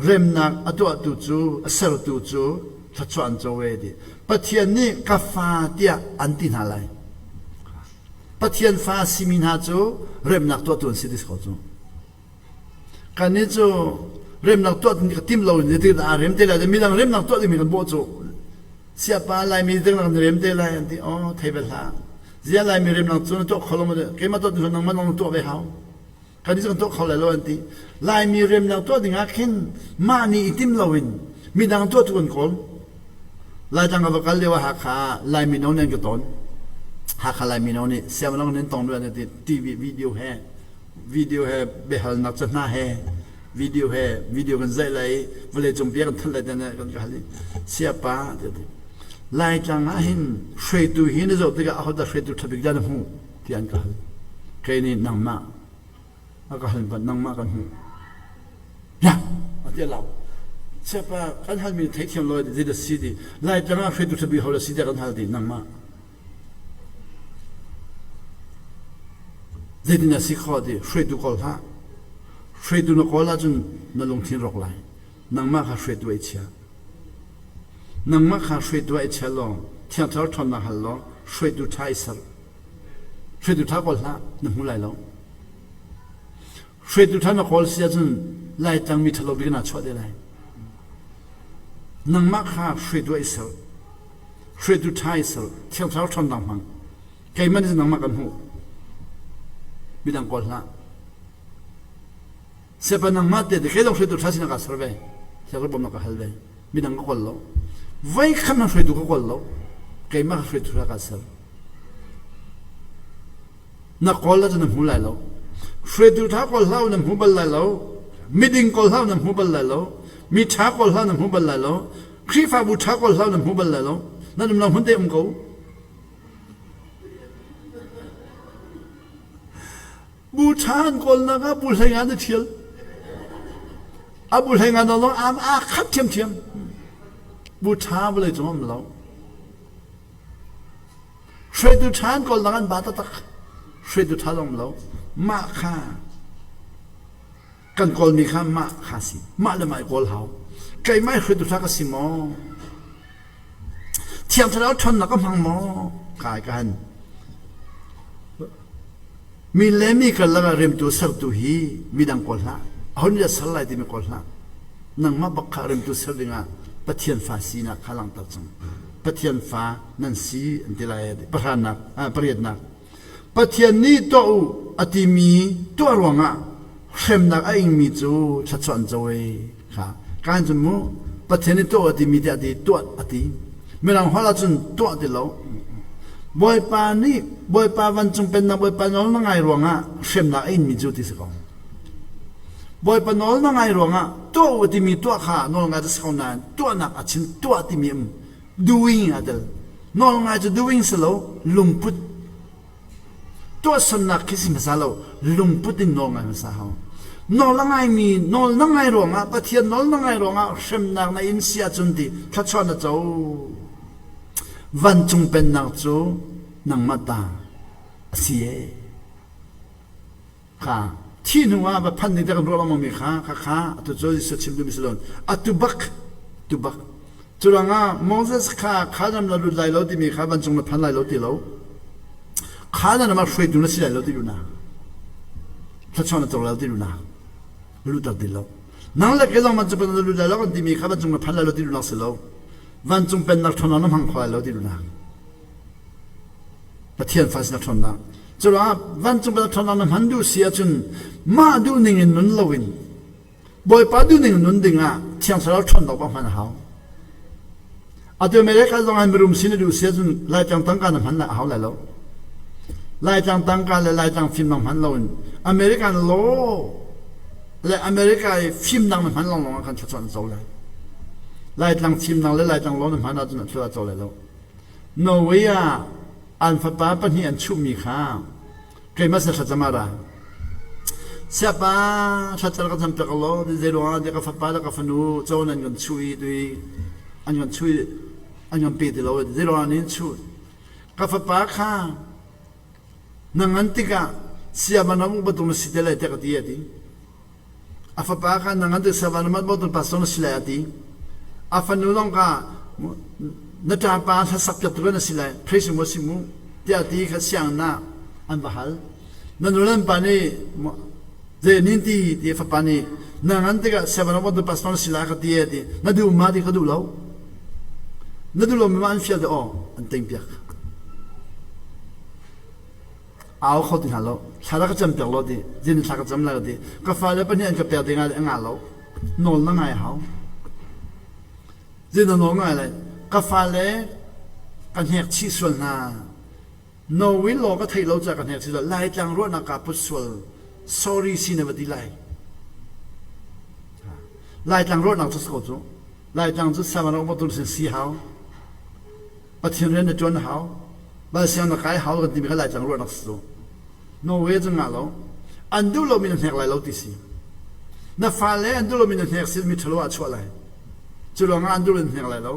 remnak a tuahtu cu a sertu cu thluachuah an co ve ti. Pathian nih ka fa tiah an ti hna lai. Pathian fa simi hna cu remnak tuahtu an si ti ko cu. Kannih cu remnak tuah ka tim lo in zeitik dah aa rem te lai midang remnak tuah dingmi kan bawh cu siapa Laimi ding na rem te lai an ti oh thei bel hlah zia Laimi remnak cu na tuah kho lo ma keimah tuah ding nangmah nang tuah ve hau kannih cu kan tuah kho lai lo an ti Laimi remnak tuah ding ah khin mah nih i tim loin midang tuah tu kan kawl Laitlang ka va kal lio ah Hakha Laimi no nan ka ton Hakha Laimi no nih siamlong nan tong an ti TV video he video he biahalnak ca hna he video he video kan zaih lai i vawleicung bia kan thanh lai tiah kan ka hal i siapa tiah ti Laitlang ah hin hruaitu hi na zoh tikah ahodah hruaitu ṭha bik dah na hmuh tiah an ka hal kei nih nangmah a ka hal bat nangmah kan hmuh ya a ti lau siapa kan halmi theithiam lo zeidah si ti Laitlang ah hruaitu ṭha bik ho dah si tiah kan hal ti nangmah Zeitin a si khawh ti hruaitu kawl hlah. Hruaitu na kawl ahcun na lungthin rawk lai. Nangmah kha hruaitu ah i chia. Nangmah kha hruaitu ah i chia law Thiang Thlarau ṭhawnnak hal law hruaitu ṭha i ser. Hruaitu ṭha kawl hlah, na hmu lai lo. Hruaitu ṭha na kawl si ahcun Laitlang mi ṭhalo bik naa chuah te lai. Nangmah kha hruaitu ah i ser. Hruaitu ṭha i ser. Thiang Thlarau ṭhawnnak hmang. Keimah nih nangmah kan hmuh. Midang kawl hlah. Siapa nangmah te kei zong hruaitu ṭha sinak kaa ser ve. Thiang Thlarau bawmhnak ka hal ve. Midang ka kawl lo. Voi khat hmanh hruaitu ka kawl lo. Keimah kha hruaitu ṭha kaa ser. Na kawl ahcun na hmu lai lo. Hruaitu ṭha kawl hlah na hmu bal lai lo. Miding kawl hlah na hmu bal lai lo. Mi ṭha kawl hlah na hmu bal lai lo. Khrihfabu ṭha kawl hlah na hmu bal lai lo. Nan um lo hmun te um ko. Bu ṭha an kawlnak ah bu hlei nga na ṭhial. A bu hlei nga na lawng am aa khat ṭhiamṭhiam. Bu ṭha vawlei cung um lo. Hruaitu ṭha an kawlnak an ba taktak. Hruaitu ṭha zong um lo. Mah kha kan kawlmi kha mah kha si. Mah le mah i kawl hau. Keimah i hruaitu ṭha ka si maw? Thiang Thlarau ṭhawnnak ka hmang maw? Kai ka han. Mi le mi karlak ah remtu sertu hi midang kawl hlah. Aho nih dah ser lai timi kawl hlah. Nangmah bak kha remtu ser dingah Pathian fa sinak kha langhter cang. Pathian fa nan si an ti lai pahranak pariatnak. Pathian nih tuah u a timi tuah ruangah hremnak a ingmi cu thluachuah an co e kha. Kaan cun mu Pathian nih tuah u a timi tiah a ti tuah a ti. Mirang holh ahcun tuah ti lo. Bawipa nih Bawipa vancung pennak Bawipa nawl na ngai ruangah hremnak a inmi cu ti si ko. Bawipa nawl na ngai ruangah tuah u timi tuah kha nawl ngai cu si ko nain tuahnak a chim tuah timi um doing a tel. Nawl ngai cu doing si lo lungput Tuahsernak khi si hmasa lo, lungput in nawl ngai hmasa hau. Nawl a ngaimi nawl na ngai ruangah Pathian nawl na ngai ruangah hremnak na in si ahcun ti thluachuah na co. Vancung pennak cu nangmah ta a si ee. Kha thi hnu ah va phan ding te kan ruah lengmang mi kha kha kha atu cu Jesuh chim duhmi si lo. Atu bak tu bak Curuangah Moses kha Canaan na lut lai lo timi kha vancung na phan lai lo ti lo. Canaan ram ah hruaitu na si lai lo ti duhnak. Thluachuah na co lai lo ti duhnak. Lutter ti lo. Nang le kei zong vancung pennak na lut lai lo kan timi kha vancung na phan lai lo ti duhnak si lo. Vancung pennak ṭhawnnak na hmang kho lai lo ti duhnak. Pathian fa sinak ṭhawnnak. Curuangah vancung pennak ṭhawnnak na hman duh si ahcun mah duh ning in nun loin Bawipa duhning nun dingah Thiang Thlarau ṭhawnnak bak hman a hau. Atu America zong ah mirum sin a duh si ahcun Laitlang tangka na hman lai a hau lai lo. Laitlang tangka le Laitlang fimnak hman loin American law le America i fimnak na hman lawnglawng ah khan thluachuah na co lai. Laitlang fimnak le Laitlang law na hman ahcun thluachuah co lai lo. Norway ah an fapa pahnih an chuhmi kha keimah sin thlacam ah ra. Siapa thlacam ka cam piak law zei ruangah ka fapa le ka fanu co nan kan chuh i tui an kan chuh i an kan pe ti lo zei ruangah nan chuh ka fapa kha na ngan tikah siapa na bantuk na si te lai tiah ka ti a ti. A fapa kha na ngan tik savan na mat pastor na si lai a ti. A fanu zong kha na ṭapa hlasak piak tu na si lai praise mu si mu tiah ti kha siang na an va hal. Na nu le pa nih zei nin ti ti fapa nih na ngan tikah seven of the pastor na si lai ka ti a ti. Na duh ma ti ka duh lo. Na duh lo mi ma an fial te aw an teng piak. Au kho ti hna lo. Thla ka cam piak lo ti. Zin thla ka cam lai ti. Ka fale pahnih an ka pek ding ah a ngah lo. Nawl na ngai hau. Zin na nawl ngai lai. Ka fale ka hnek chih sual hna. No will law ka theih lo ca ka hnek chih sual. Laitlang ruahnak ka put sual. Sorry si na va ti lai. Laitlang ruahnak cu ko cu. Laitlang cu savanok batul sin si hau. Pathian rian na ṭuan hau. Bal siang na kai hau kan timi kha Laitlang ruahnak si cu. Norway cu ngah lo. An duh lomi na hnek lai lo ti si. Na fale an duh lomi na hnek si mi ṭhalo ah chuah lai. Cu ruangah an duh lo na hnek lai lo.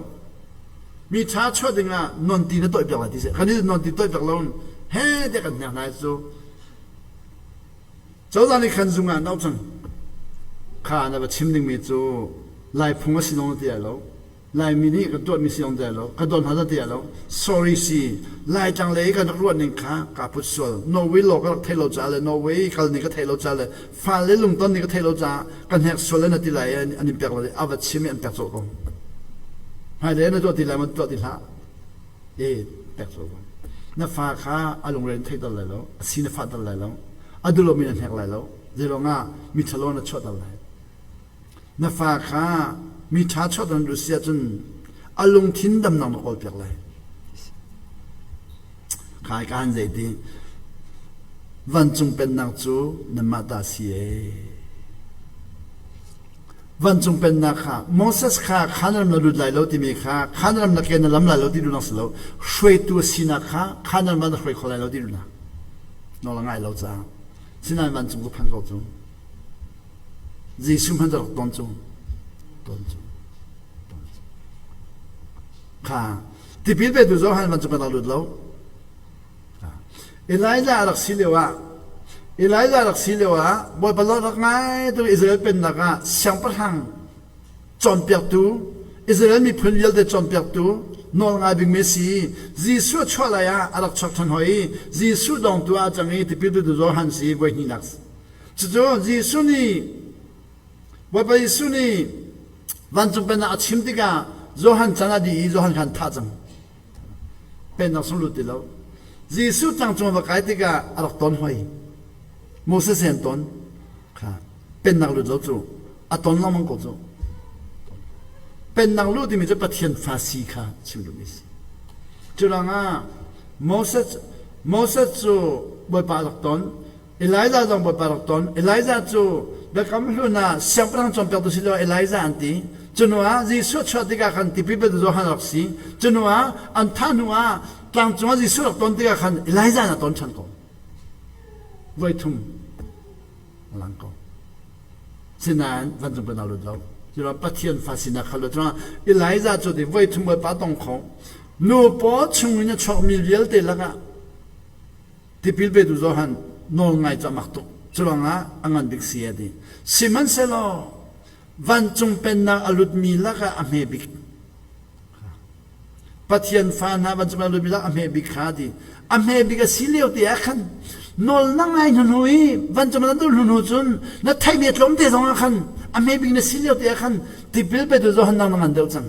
Mi ṭha chuah dingah non ti na toih piak lai ti si. Kan i non ti toih piak lo he te kan hnek hna cu. Cozah nih khan zung ah an auh cang. Kha na va chim dingmi cu Lai phung a si zong na ti lai lo. Laimi nih kan tuahmi si zong ti lo, ka don hna ti lo. Sorry si, Laitlang lei kan rak ruah ning kha kaa put sual. Norway law ka rak theih lo caah le Norway kal ning ka theih lo caah le fale lungton ning ka theih lo caah ka hnek sual le na ti lai an in pek lo a va chim i an pek colh ko. Hmailei na tuah ti lai maw tuah ti hlah. E pek colh ko. Na fa kha a lungre in theihter lai lo, a si na fahter lai lo, a duhlomi na hnek lai lo. Zeiruangah mi ṭhalo na chuahter lai. Na fa kha mi ṭha chuahter na duh si ahcun a lungthin damnak na kawlpiak lai. Kai kaan zei ti vancung pennak cu nanmah ta si ee. Vancung pennak kha Moses kha Canaan ram na lut lai lo timi kha Canaan ram na ke na lam lai lo ti duhnak si lo. Hruaitu a sinak kha Canaan ram na hruai kho lai lo ti duhnak. Nawl a ngai lo caah. Sinain vancung cu phan ko cu. Jesuh hmanh rak ton cu ton cu ton cu kha tipil petu Johan bantuk kan rak lut lo Elijah a rak si lio ah Elijah rak si lio ah Bawipa lawh rak ngai tu Israel pennak ah siangpahrang cawnpiaktu Israel miphun vialte cawnpiaktu nawl ngai bikmi si Jesuh chuah lai ah a rak chuak ṭhan hoi i Jesuh dongtu ah a cang i tipil petu Johan si voi hnihnak Cucu Jesuh nih Bawipa Jesuh nih vancung pennak a chim tikah Johan chan a dih i Johan kha an thah cang. Pennak sung lut ti lo. Jesuh tlangcung va kai tikah a rak ton hoi. Moses he an ton. Kha pennak lut lo cu a ton lengmang ko cu. Pennak luh timi cu Pathian fa si kha chim duhmi a si. Curuangah Moses Moses cu Bawipa a rak ton. Elijah zong Bawipa rak ton. Elijah cu Biakam Hlun ah siangpahrang cawnpiaktu si lo Elijah an ti. Cu hnu ah Jesuh chuah tikah khan tipil petu Johan rak si. Cu hnu ah an thah hnu ah tlangcung ah Jesuh rak ton tikah khan Elijah na ton ṭhan ko. Voi thum a lang ko. Sinain vancung pennak lut lo. Curuang Pathian fa sinak kha lut. Curuang Elijah cu ti voi thum Bawipa tong kho. Nu paw chung in a chuakmi vialte lakah tipil petu Johan nawl ngai cu a mak tuk. Curuangah a ngan bik si a ti. Sihmanhsehlaw vancung pennak a lutmi lakah a hme bik. Pathian fa hna vancung a lutmi lakah a hme bik kha a ti. A hme bik a si lio te ah khan nawl na ngai hnu hnu i vancung na dul hnu hnu cun na theihmi a tlawm te zong ah khan a hme bik na si lio te ah khan tipil petu Johan nang na ngan deuh cang.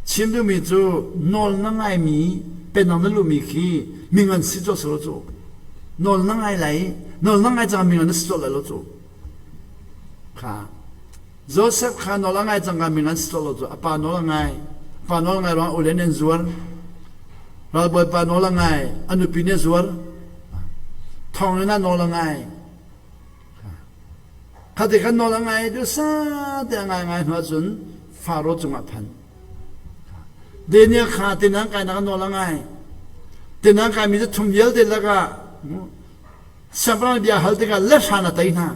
Chim duhmi cu nawl na ngaimi penang na luhmi khi mi ngan si cawk selaw cu nawl na ngai lai nawl na ngai cang mi ngan na si cawk lai lo cu kha Joseph kha nawl a ngai cang ka mi ngan si cawk lo cu a pa nawl a ngai a pa nawl a ngai ruang ule nih an zuar ralbawipa nawl a ngai a nupi nih a zuar thonginn ah nawl a ngai Khati khan nawl a ngai duhsa te a ngai ngai hnu ahcun Faro cungah phan. Daniel kha tinang kainak nawl a ngai. Tinang kaimi cu thum vialte lakah siangpahrang bia hal tikah le hran a tei hna.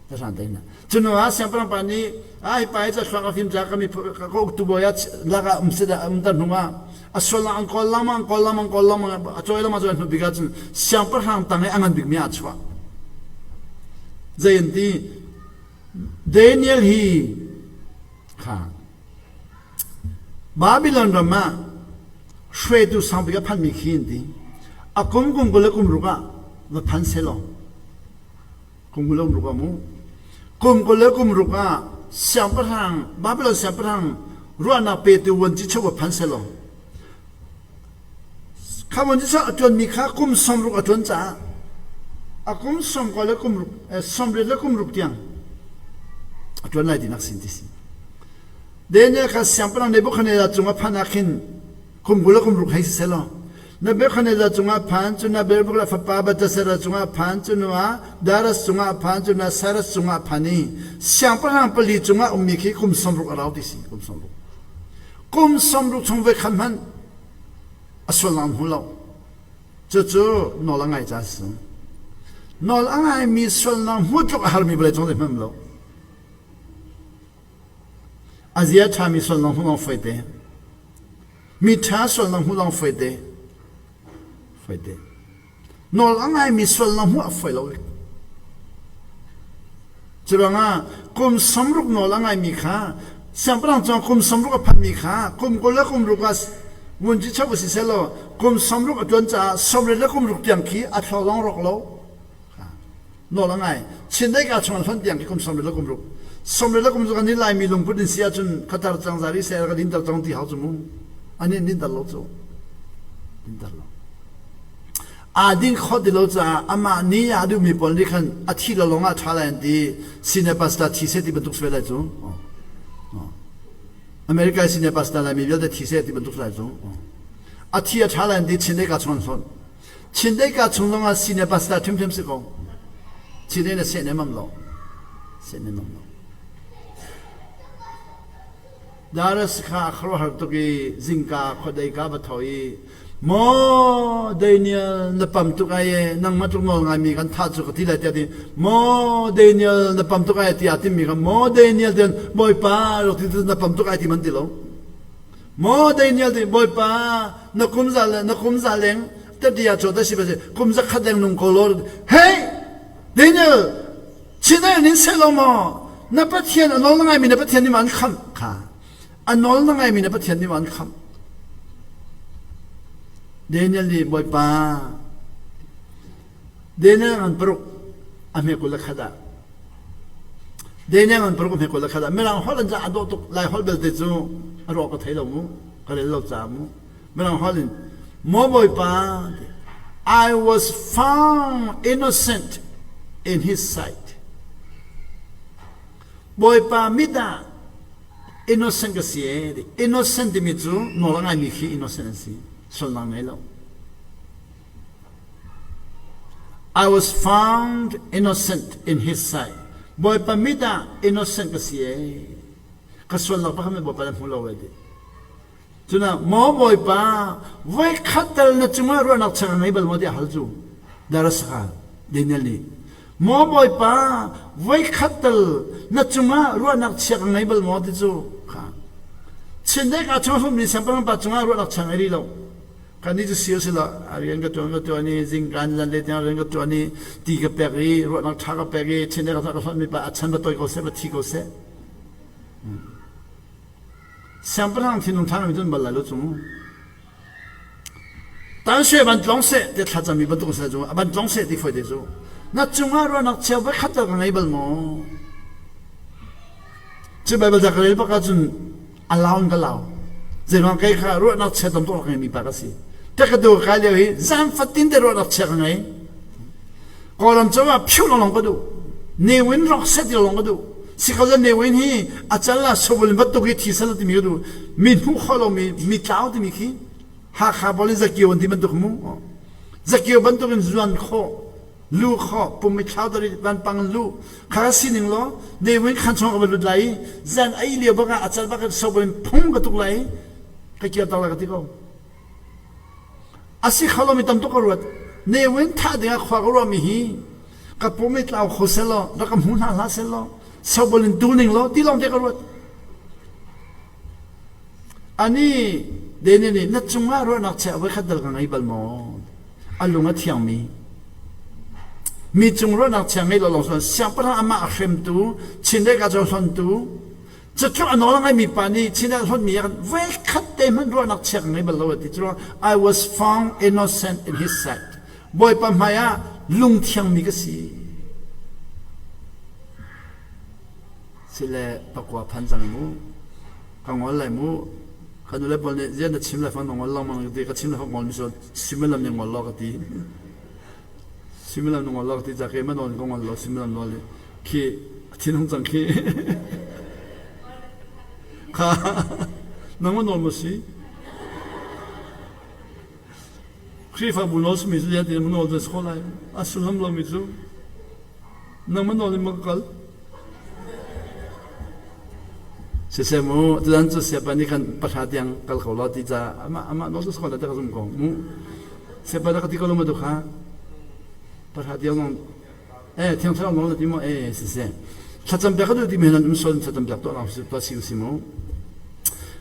Le hran tei hna. Cu hnu ah siangpahrang pa nih ai pa hi ca thluak a fim ca ka mi ka uktu bawi ah lakah um si dah um tar hnu ah a sualnak an kawl lengmang kawl lengmang kawl lengmang a cawi lengmang cawi hnu bik ahcun siangpahrang tang i a ngan bikmi ah a chuah zei an ti Daniel hi kha Babylon ram ah hruaitu sangbik a phanmi khi an ti a kum kum kul le kum ruk ah va phan selaw kum kul le kum ruk ah mu kum kul le kum ruk ah siangpahrang Babylon siangpahrang ruahnak petu vuanci cheu va phan selaw kha vuanci cheu a ṭuanmi kha kum sawmruk a ṭuan caah a kum sawmkua le kum ruk sawmriat le kum ruk tiang a ṭuan lai tinak sin ti si Daniel kha siangpahrang Nebuchadnezzar cung a phanh ah khin kum kul le kum ruk hei si selaw Nebuchadnezzar cungah phan cu Nebuchadnezzar fapa Baltasar cungah phan cu nuah Darius cungah phan cu na Cyrus cungah phan i siangpahrang pali cungah ummi khi kum 60 a rau ti si kum 60 kum 60 chung voi khat hmanh a sualnak an hmu lo cucu nawl a ngai ca si nawl a ngaimi sualnak hmuh tluk a harmi vawlei cung hmanh lo A zia ṭhami sualnak hmuh lawng fawi Mi ṭha sualnak hmuh lawng fawi te. Fawi te. Nawl a ngaimi sualnak hmuh a fawi lo. Curuangah kum samruk nawl a ngaimi kha siangpahrang cungah kum samruk a phanmi kha kum kul le kum ruk ah vunci cheu si selaw kum samruk a ṭuan caah sawmriat le kum ruk tiang khi a thluak lawng rawk lo. Nawl a ngai. Chindeih ka chung an hlonh tiang khi kum 30 le kum ruk. 30 le kum ruk an i Laimi lungput in si ahcun khatar cang zari se ka dinter cang ti hau cu mu. Ani an dinter lo cu. Dinter lo. Aa din kho ti lo caah amah ni a duhmi pawl nih khan a thi lo lawng ah ṭha lai an ti. Senior pastor thi seh ti bantuk si ve lai cu. America senior pastor Laimi vialte thi seh ti bantuk si lai cu. A thi a ṭha lai an ti Chindeih ka chung an hlonh. Chindeih ka chung zongah senior pastor ṭhimṭhim si ko. Chindeih na seh nemam lo. Seh nemam lo. Darius kha a khuaruahhar tuk i zingka khuadei ka va tho i Maw Daniel na pam tuk ai e nangmah tluk nawl ngaimi kan thah cu ka ti lai tiah ti Maw Daniel na pam tuk ai tiah timi kha Maw Daniel tian Bawipa rak ti na pam tuk ai ti man ti lo Maw Daniel ti Bawipa na kum za le na kum za leng tatia cho ta si ba si kum za khat leng nung ko lo hey Daniel chinai nin se lo maw na Pathian a nawl na ngaimi na Pathian nih ma an khamh kha a nawl na ngaimi na Pathian nih ma an khamh Daniel nih Bawipa Daniel ngan paruk a hme kul le khat ah Daniel ngan paruk a hme kul le khat ah Mirang holh an ca a dawh tuk Lai holh belte cu a rawk ka thei lo mu ka rel lo ca mu Mirang holh in Maw Bawipa I was found innocent in his sight Bawipa mit ah. Innocent ka si ee ti. Innocent timi cu nawl a ngaimi khi innocent an si. Sualnak ngei lo. I was found innocent in his sight. Bawipa mit ah innocent ka si ee. Ka sualnak pakhat hmanh Bawipa nih a hmu lo ee ti. Cuna maw Bawipa voikhat tal na cungah ruahnak chia ka ngei bal maw tiah hal cu. Darasaka Daniel nih Maw Bawipa voikhat tal na cungah ruahnak chia ka ngei bal maw ti cu kha. Chindeih ka chung hlummi siangpahrang pa cungah ruahnak chia ngei rih lo. Kannih cu si usih law rian ka ṭuan ka ṭuan i zingka ni zanlei tiang rian ka ṭuan i ti ka pek i ruahnak ṭha ka pek i chindeih ka hlonhmi pa a chan va tawi ko seh va thi ko seh. Siangpahrang thinlung ṭha ngai cun bal lai lo cu. Tan sue ban tlong seh ti thlacammi bantuk seh cu a ban tlong seh ti foi te cu. Na cungah ruahnak chia voikhat tal ka ngei bal maw? Cu Baibal ca ka rel bak ahcun a lau in ka lau. Zeiruang kei kha ruahnak chia tam tuk rak ngeimi pa ka si. Tekadu ka kai lio hi zan fatin te ruahnak chia ka ngei. Kawlram cu ah phiu lawnglawng ka duh. Ne Win rock set ti lawng ka duh. Si ko Ne Win hi a cal ah sobul in va tuk i thi sal timi ka duh. Mi hmuh kho lomi mi tlau timi khi Hakha pawl in Zakio an ti bantuk mu. Zakio bantuk in zuan khawh, lu khawh, pum i thlau dari vanpang lu kha sining law Ne Win khan chung ka va lut lai i zan ei lio bak ah a cal bak in sobul in phung ka tuk lai i ka kir tak lai ka ti ko. A si kho lomi tam tuk ka ruat. Ne Win thah dingah khua ka ruahmi hi ka pum i tlau kho seh law, rak ka hmu hna hlah seh law, sobol in tu ning law ti lawng te ka ruat. Ani Dene nih na cungah ruahnak chia voikhat dal ka ngei bal maw? A lung a thiangmi. Mi cung ruahnak chia ngei lo lawng si siangpahrang amah a hremtu, Chindeih ka cu hlontu, Cutluk a nawl a ngaimi pa nih chin ah hlonhmi ah khan voikhat te hmanh ruahnak chia ka ngei bal lo a ti. Cu I was found innocent in his sight. Bawipa hmai ah lungthiangmi ka si. Sile pakua phan cang mu. Ka ngol lai mu. Ka nule pawl nih zian na chim lai fang na ngol lengmang ka ti. Ka chim lai fang ngol mi so suimilam nih ngol lo ka ti. Suimilam na ngol lo ka ti ca keimah nawl in ka ngol lo suimilam nawl khi thin hung cang khi kha nangmah nawl maw si Khrihfabu nawl simi cu zeitin nawl cu a si kho lai a sullam lomi cu nangmah nawl in ma ka kal siseh mu tutan cu siapa nih khan pahra tiang kal ko law ti ca amah amah nawl cu si kho lai ti ka zum ko mu siapa dah ka ti ko lo ma tu kha pahra tiang zong Eh thiang thlarau nawl na ti maw? Eh siseh. Thlacam piak ka duh timi nan um sual thlacam piak tuah lang tuah si si mu.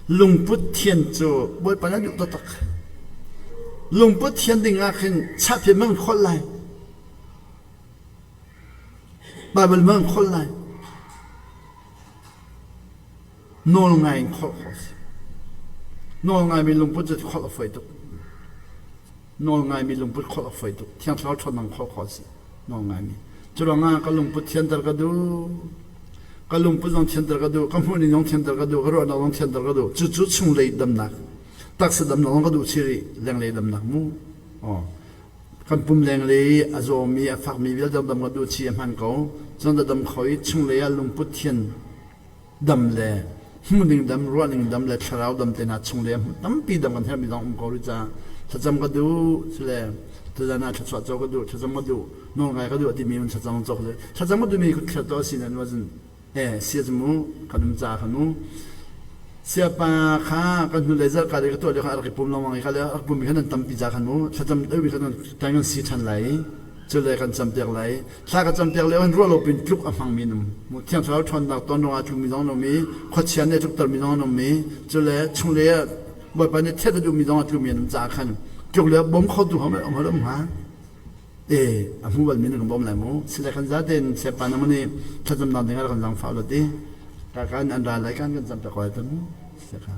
Lungput thian cu Bawipa na duh taktak. Lungput thian ding ah khin chahphiat mang khol lai. Bible mang khol lai. Nawl ngai in khol kho si. Nawl ngai mi lungput cu khol a foi tuk. Nawl ngaimi lungput khawlh a fawi tuk. Thiang Thlarau ṭhawnnak khawlh khawh a si. Nawl ngaimi. Cu ruangah ka lungput thianter ka duh. Ka lungput zong thianter ka duh. Ka hmuhning zong thianter ka duh. Ka ruahnak zong thianter ka duh. Cucu chunglei damnak. Taksa damnak zong ka duh chih rih. Lenglei damnak mu. Aw. Kan pum lenglei a zawmi, a fakmi vialte dam ka duh chih a hman ko. Cun da dam kho i chunglei ah lungput thian dam le hmuhning dam, ruahning dam le thlarau dam te hna chung le tampi dam kan herhmi zong um ko rih caah thlacam ka duh sile tuzan ah thluachuah co ka duh thlacam ka duh nawl ngai ka duh timi un thlacam co ka thlacam ka duhmi thla to si nan wazin eh sia cu mu kan um ca kha mu siapa kha kan hnulei zarh ka le ka tuah lio kha a rak i pum lengmang i kha le a rak pummi kha nan tampi ca khan mu thlacam deuhmi kha nan kan si ṭhan lai cule kan campiak lai thla ka campiak lio hin ruah lo pin tluk a hmangmi an um thiang thlarau ṭhawnnak ton ruangah tlukmi zong an um i khuachia nih a tluktermi zong an um i cule chunglei ah Bawipa nih thet a duhmi zong a tlukmi an um caah khan tluk le bawm khotu hom um um hnga e a hmu balmi nan kan bawm lai mu sile kan zaten sepa na mani thlacamnak ding ah kan zangfah lo ti ka kan an ra lai kan kan campiak ko lai ta mu seka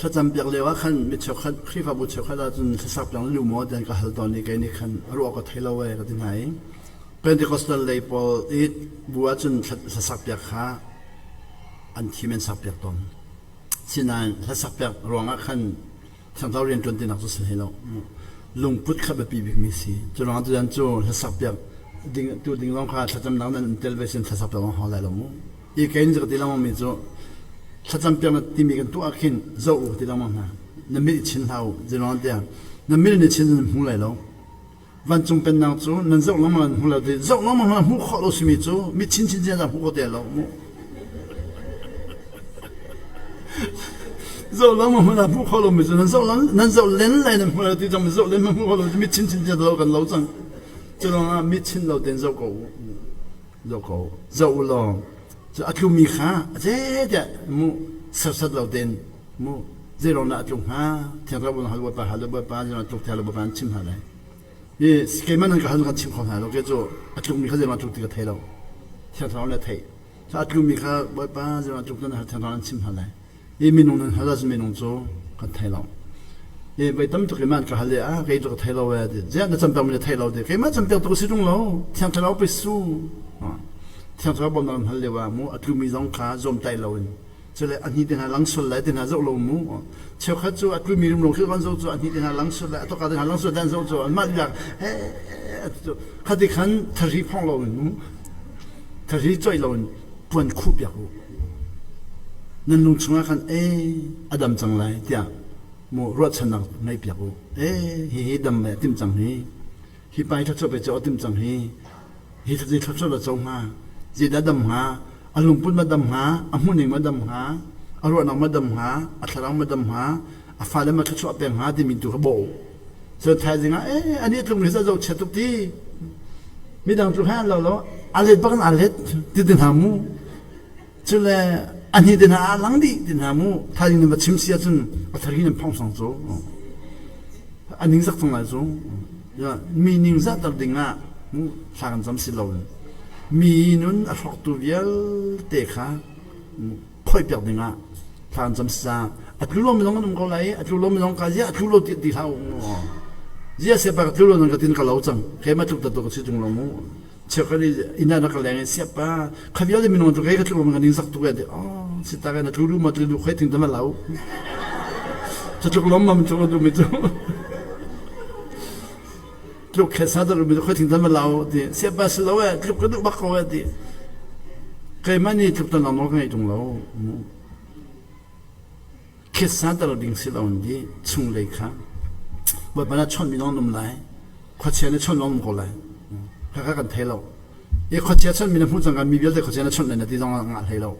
Thlacam piak lio ah khan mi cheukhat Khrihfabu cheukhat ahcun hlasak piak na duh maw tiah an ka hal tawn i kei nih khan a ruah ka thei lo ee ka ti hna i Pentecostal lei pawl i bu ahcun hlasak piak kha an thim an sak piak tawn. Sinain hlasak piak ruangah khan Thiangthlarau rianṭuan tinak cu si hlei lo. Lungput kha biapi bikmi si. Cu ruangah tutan cu hlasak piak ding tu ding zong kha thlacamnak nan tel ve sin hlasak piak zong hau lai lo mu. I kei ka ti lengmang mi cu thlacam piak na timi kan tuah khin zoh u ti lengmang hna. Na mit i chin hlah u. Zeiruang tiah na mit in i chin nan hmu lai lo. Vancung pennak cu nan zoh lengmang nan hmu lo ti zoh lengmang nan hmuh khawh lo simi cu mit chin chin chin hmuh kho te lo mu. Zoh lengmang hmanh ah hmuh khawh lomi cu nan zoh nan zoh len lai nan hmu lo ti cang zoh len hmuh khawh lo mit chin chin chin lo kan lo cang. Cu ruangah mit chin lo ten zoh ko u. Zoh ko zoh u law cu a tlumi kha a ce tiah mu sersat lo ten mu zeiruang dah a tluk hnga thiang thlarau hal bawipa hal bawipa zeiruang tluk thiang bawipa an chim hna lai i keimah nan ka hal kan chim kho hna lo ke cu a tlukmi kha zeiruang tluk ti ka thei lo thiang thlarau le theih a tlumi kha bawipa zeiruang tluk nan hal thiang thlarau an chim hna lai i minung nan hal ahcun minung cu kan thei lo i voi tam tuk in man ka hal i a kei cu ka thei lo e ti ziah na campiak mi na thei lo ti keimah campiak tu si tung lo thiang thlarau pe su thiang thlarau bawmnak nan hal lio ah mu a tlumi zong kha zawmtaih lo in cule a hni te hna lang sul lai te hna zoh lo mu cheukhat cu a tlumi rumro khi kan zoh cu a hni te hna lang sul lai a toka te hna lang sul dan zoh cu anmah lila he khati khan thari phong lo in mu thari choi lo in puan khuh piak u nan lung chungah khan e a dam cang lai tiah mu ruahchannak ngei piak u e hi hi dam le tim cang hi hi pa hi thluachuah pe cu a tim cang hi hi zei thluachuah dah co hnga zeidah dam hnga a lungput ma dam hnga a hmuhning ma dam hnga a ruahnak ma dam hnga a thlarau ma dam hnga a fale ma thluachuah pek hnga timi tu kha bawh cun thaizing ah eh ani tlung ni zoh chia tuk ti midang tlung han lo lo a let bak in a let ti ti hna mu cule a hni te hna a lang dih ti hna mu thaizing nan va chim si ahcun a thari nan phong sang cu a ningzak cang lai cu mi ningzahter ding ah thla kan cam si lo mi nun a hrawktu vialte kha phoihpiak ding ah thla kan cam si ca a tlu lomi zong an um ko lai a tlu lomi zong ka zia a tlu lo ti ti hlah u zia se pa ka tlu lo nan ka tin ka lo cang keimah tluk ta ka si tung lo mu cheukhat i inn ah na ka leng i siapa kha vialte minung cu kei ka tluk lo ka ning zak tuk e ti oh si ta ka na tlu lu ma tlu lu khoi ting ta ma lau cu tluk lom mam cu du mi cu tluk khe sa da mi khoi ting ta ma lau ti siapa si lo e tluk ka duh bak ko e ti keimah nih tluk tan lo ka ngei tung lo Khetsater ding si lo in di chunglei kha Bawipa na chawnhmi zong an um lai khuachia na chawnh zong um ko lai khakha kan thei lo i khuachia chawnhmi na hmuh cang mi vialte khuachia na chawnh lai na ti zong ngah hlei lo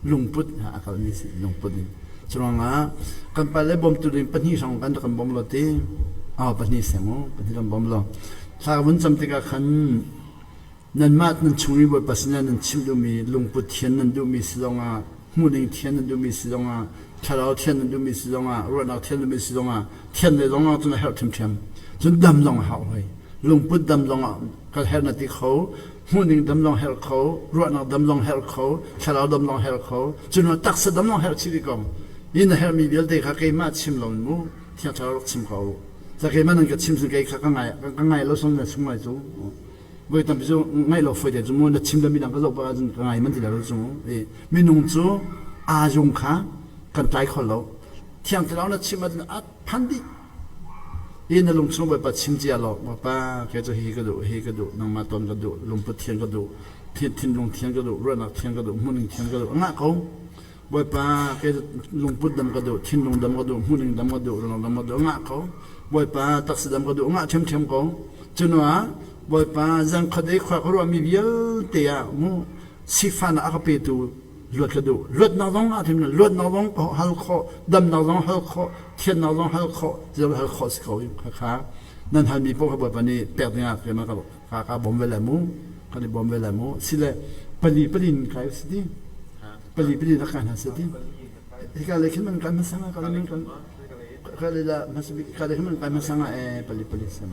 lungput a kalmi si lungput in curuangah kan pale bawmtu ding pahnih hrawng kan kan bawm lo ti aw pahnih seng u pahnih kan bawm lo thla vun cam tikah khan Nanmah nan chung i Bawipa sinah nan chimh duhmi lungput thian nan duhmi si zongah, hmuhning thian nan duhmi si zongah, thlarau thian nan duhmi si zongah, ruahnak thian duhmi si zongah, thian lei zongah cun a herh ṭhiamṭhiam. Cun dam zong a hau hoi. Lungput dam zongah kan herh na ti kho, hmuhning dam zong herh kho, ruahnak dam zong herh kho, thlarau dam zong herh kho, cun taksa dam zong herh chih rih ko. Hi na herhmi vialte kha keimah chim lo in mu, Thiang Thlarau rak chim ko. Ca keimah nan ka chim sin kei kha ka ngai ka ngai lo son na chung lai cu. Voi tampi cu ngaih lo foi te cu mu na chim le midang ka zoh pah ahcun ka ngai man ti lo cu i minung cu aa zung kha kan tlai kho lo thiang thlarau na chim ahcun a phan dih i na lung chung Bawipa chim cia lo Bawipa kei cu hi ka duh hi ka duh nangmah ton ka duh lungput thian ka duh thinlung thian ka duh ruahnak thian ka duh hmuhning thian ka duh a ngah ko Bawipa kei lungput dam ka duh, thinlung dam ka duh, hmuhning dam ka duh, runong dam ka duh, ngah ko. Bawipa taksa dam ka duh, ngah ṭhiamṭhiam ko. Cunuah Bawipa zangkhat i khua ka ruahmi vialte ah mu sifahnak a ka petu luat ka duh. Luatnak zong ah thim luatnak zong hal khawh, damnak zong hal khawh, thiannak zong hal khawh, zeilo hal khawh si ko kha nan halmi paoh kha Bawipa nih pek dingah keimah ka ka bawm ve lai mu. Kan i bawm ve lai mu. Sile pali pali in kai si ti. Pali pali rak kai hna seh ti. Hika lei khin man kai hmasa nga ka man kan ka le la hmasa bik ka le khin man kai hmasa nga e pali pali sam.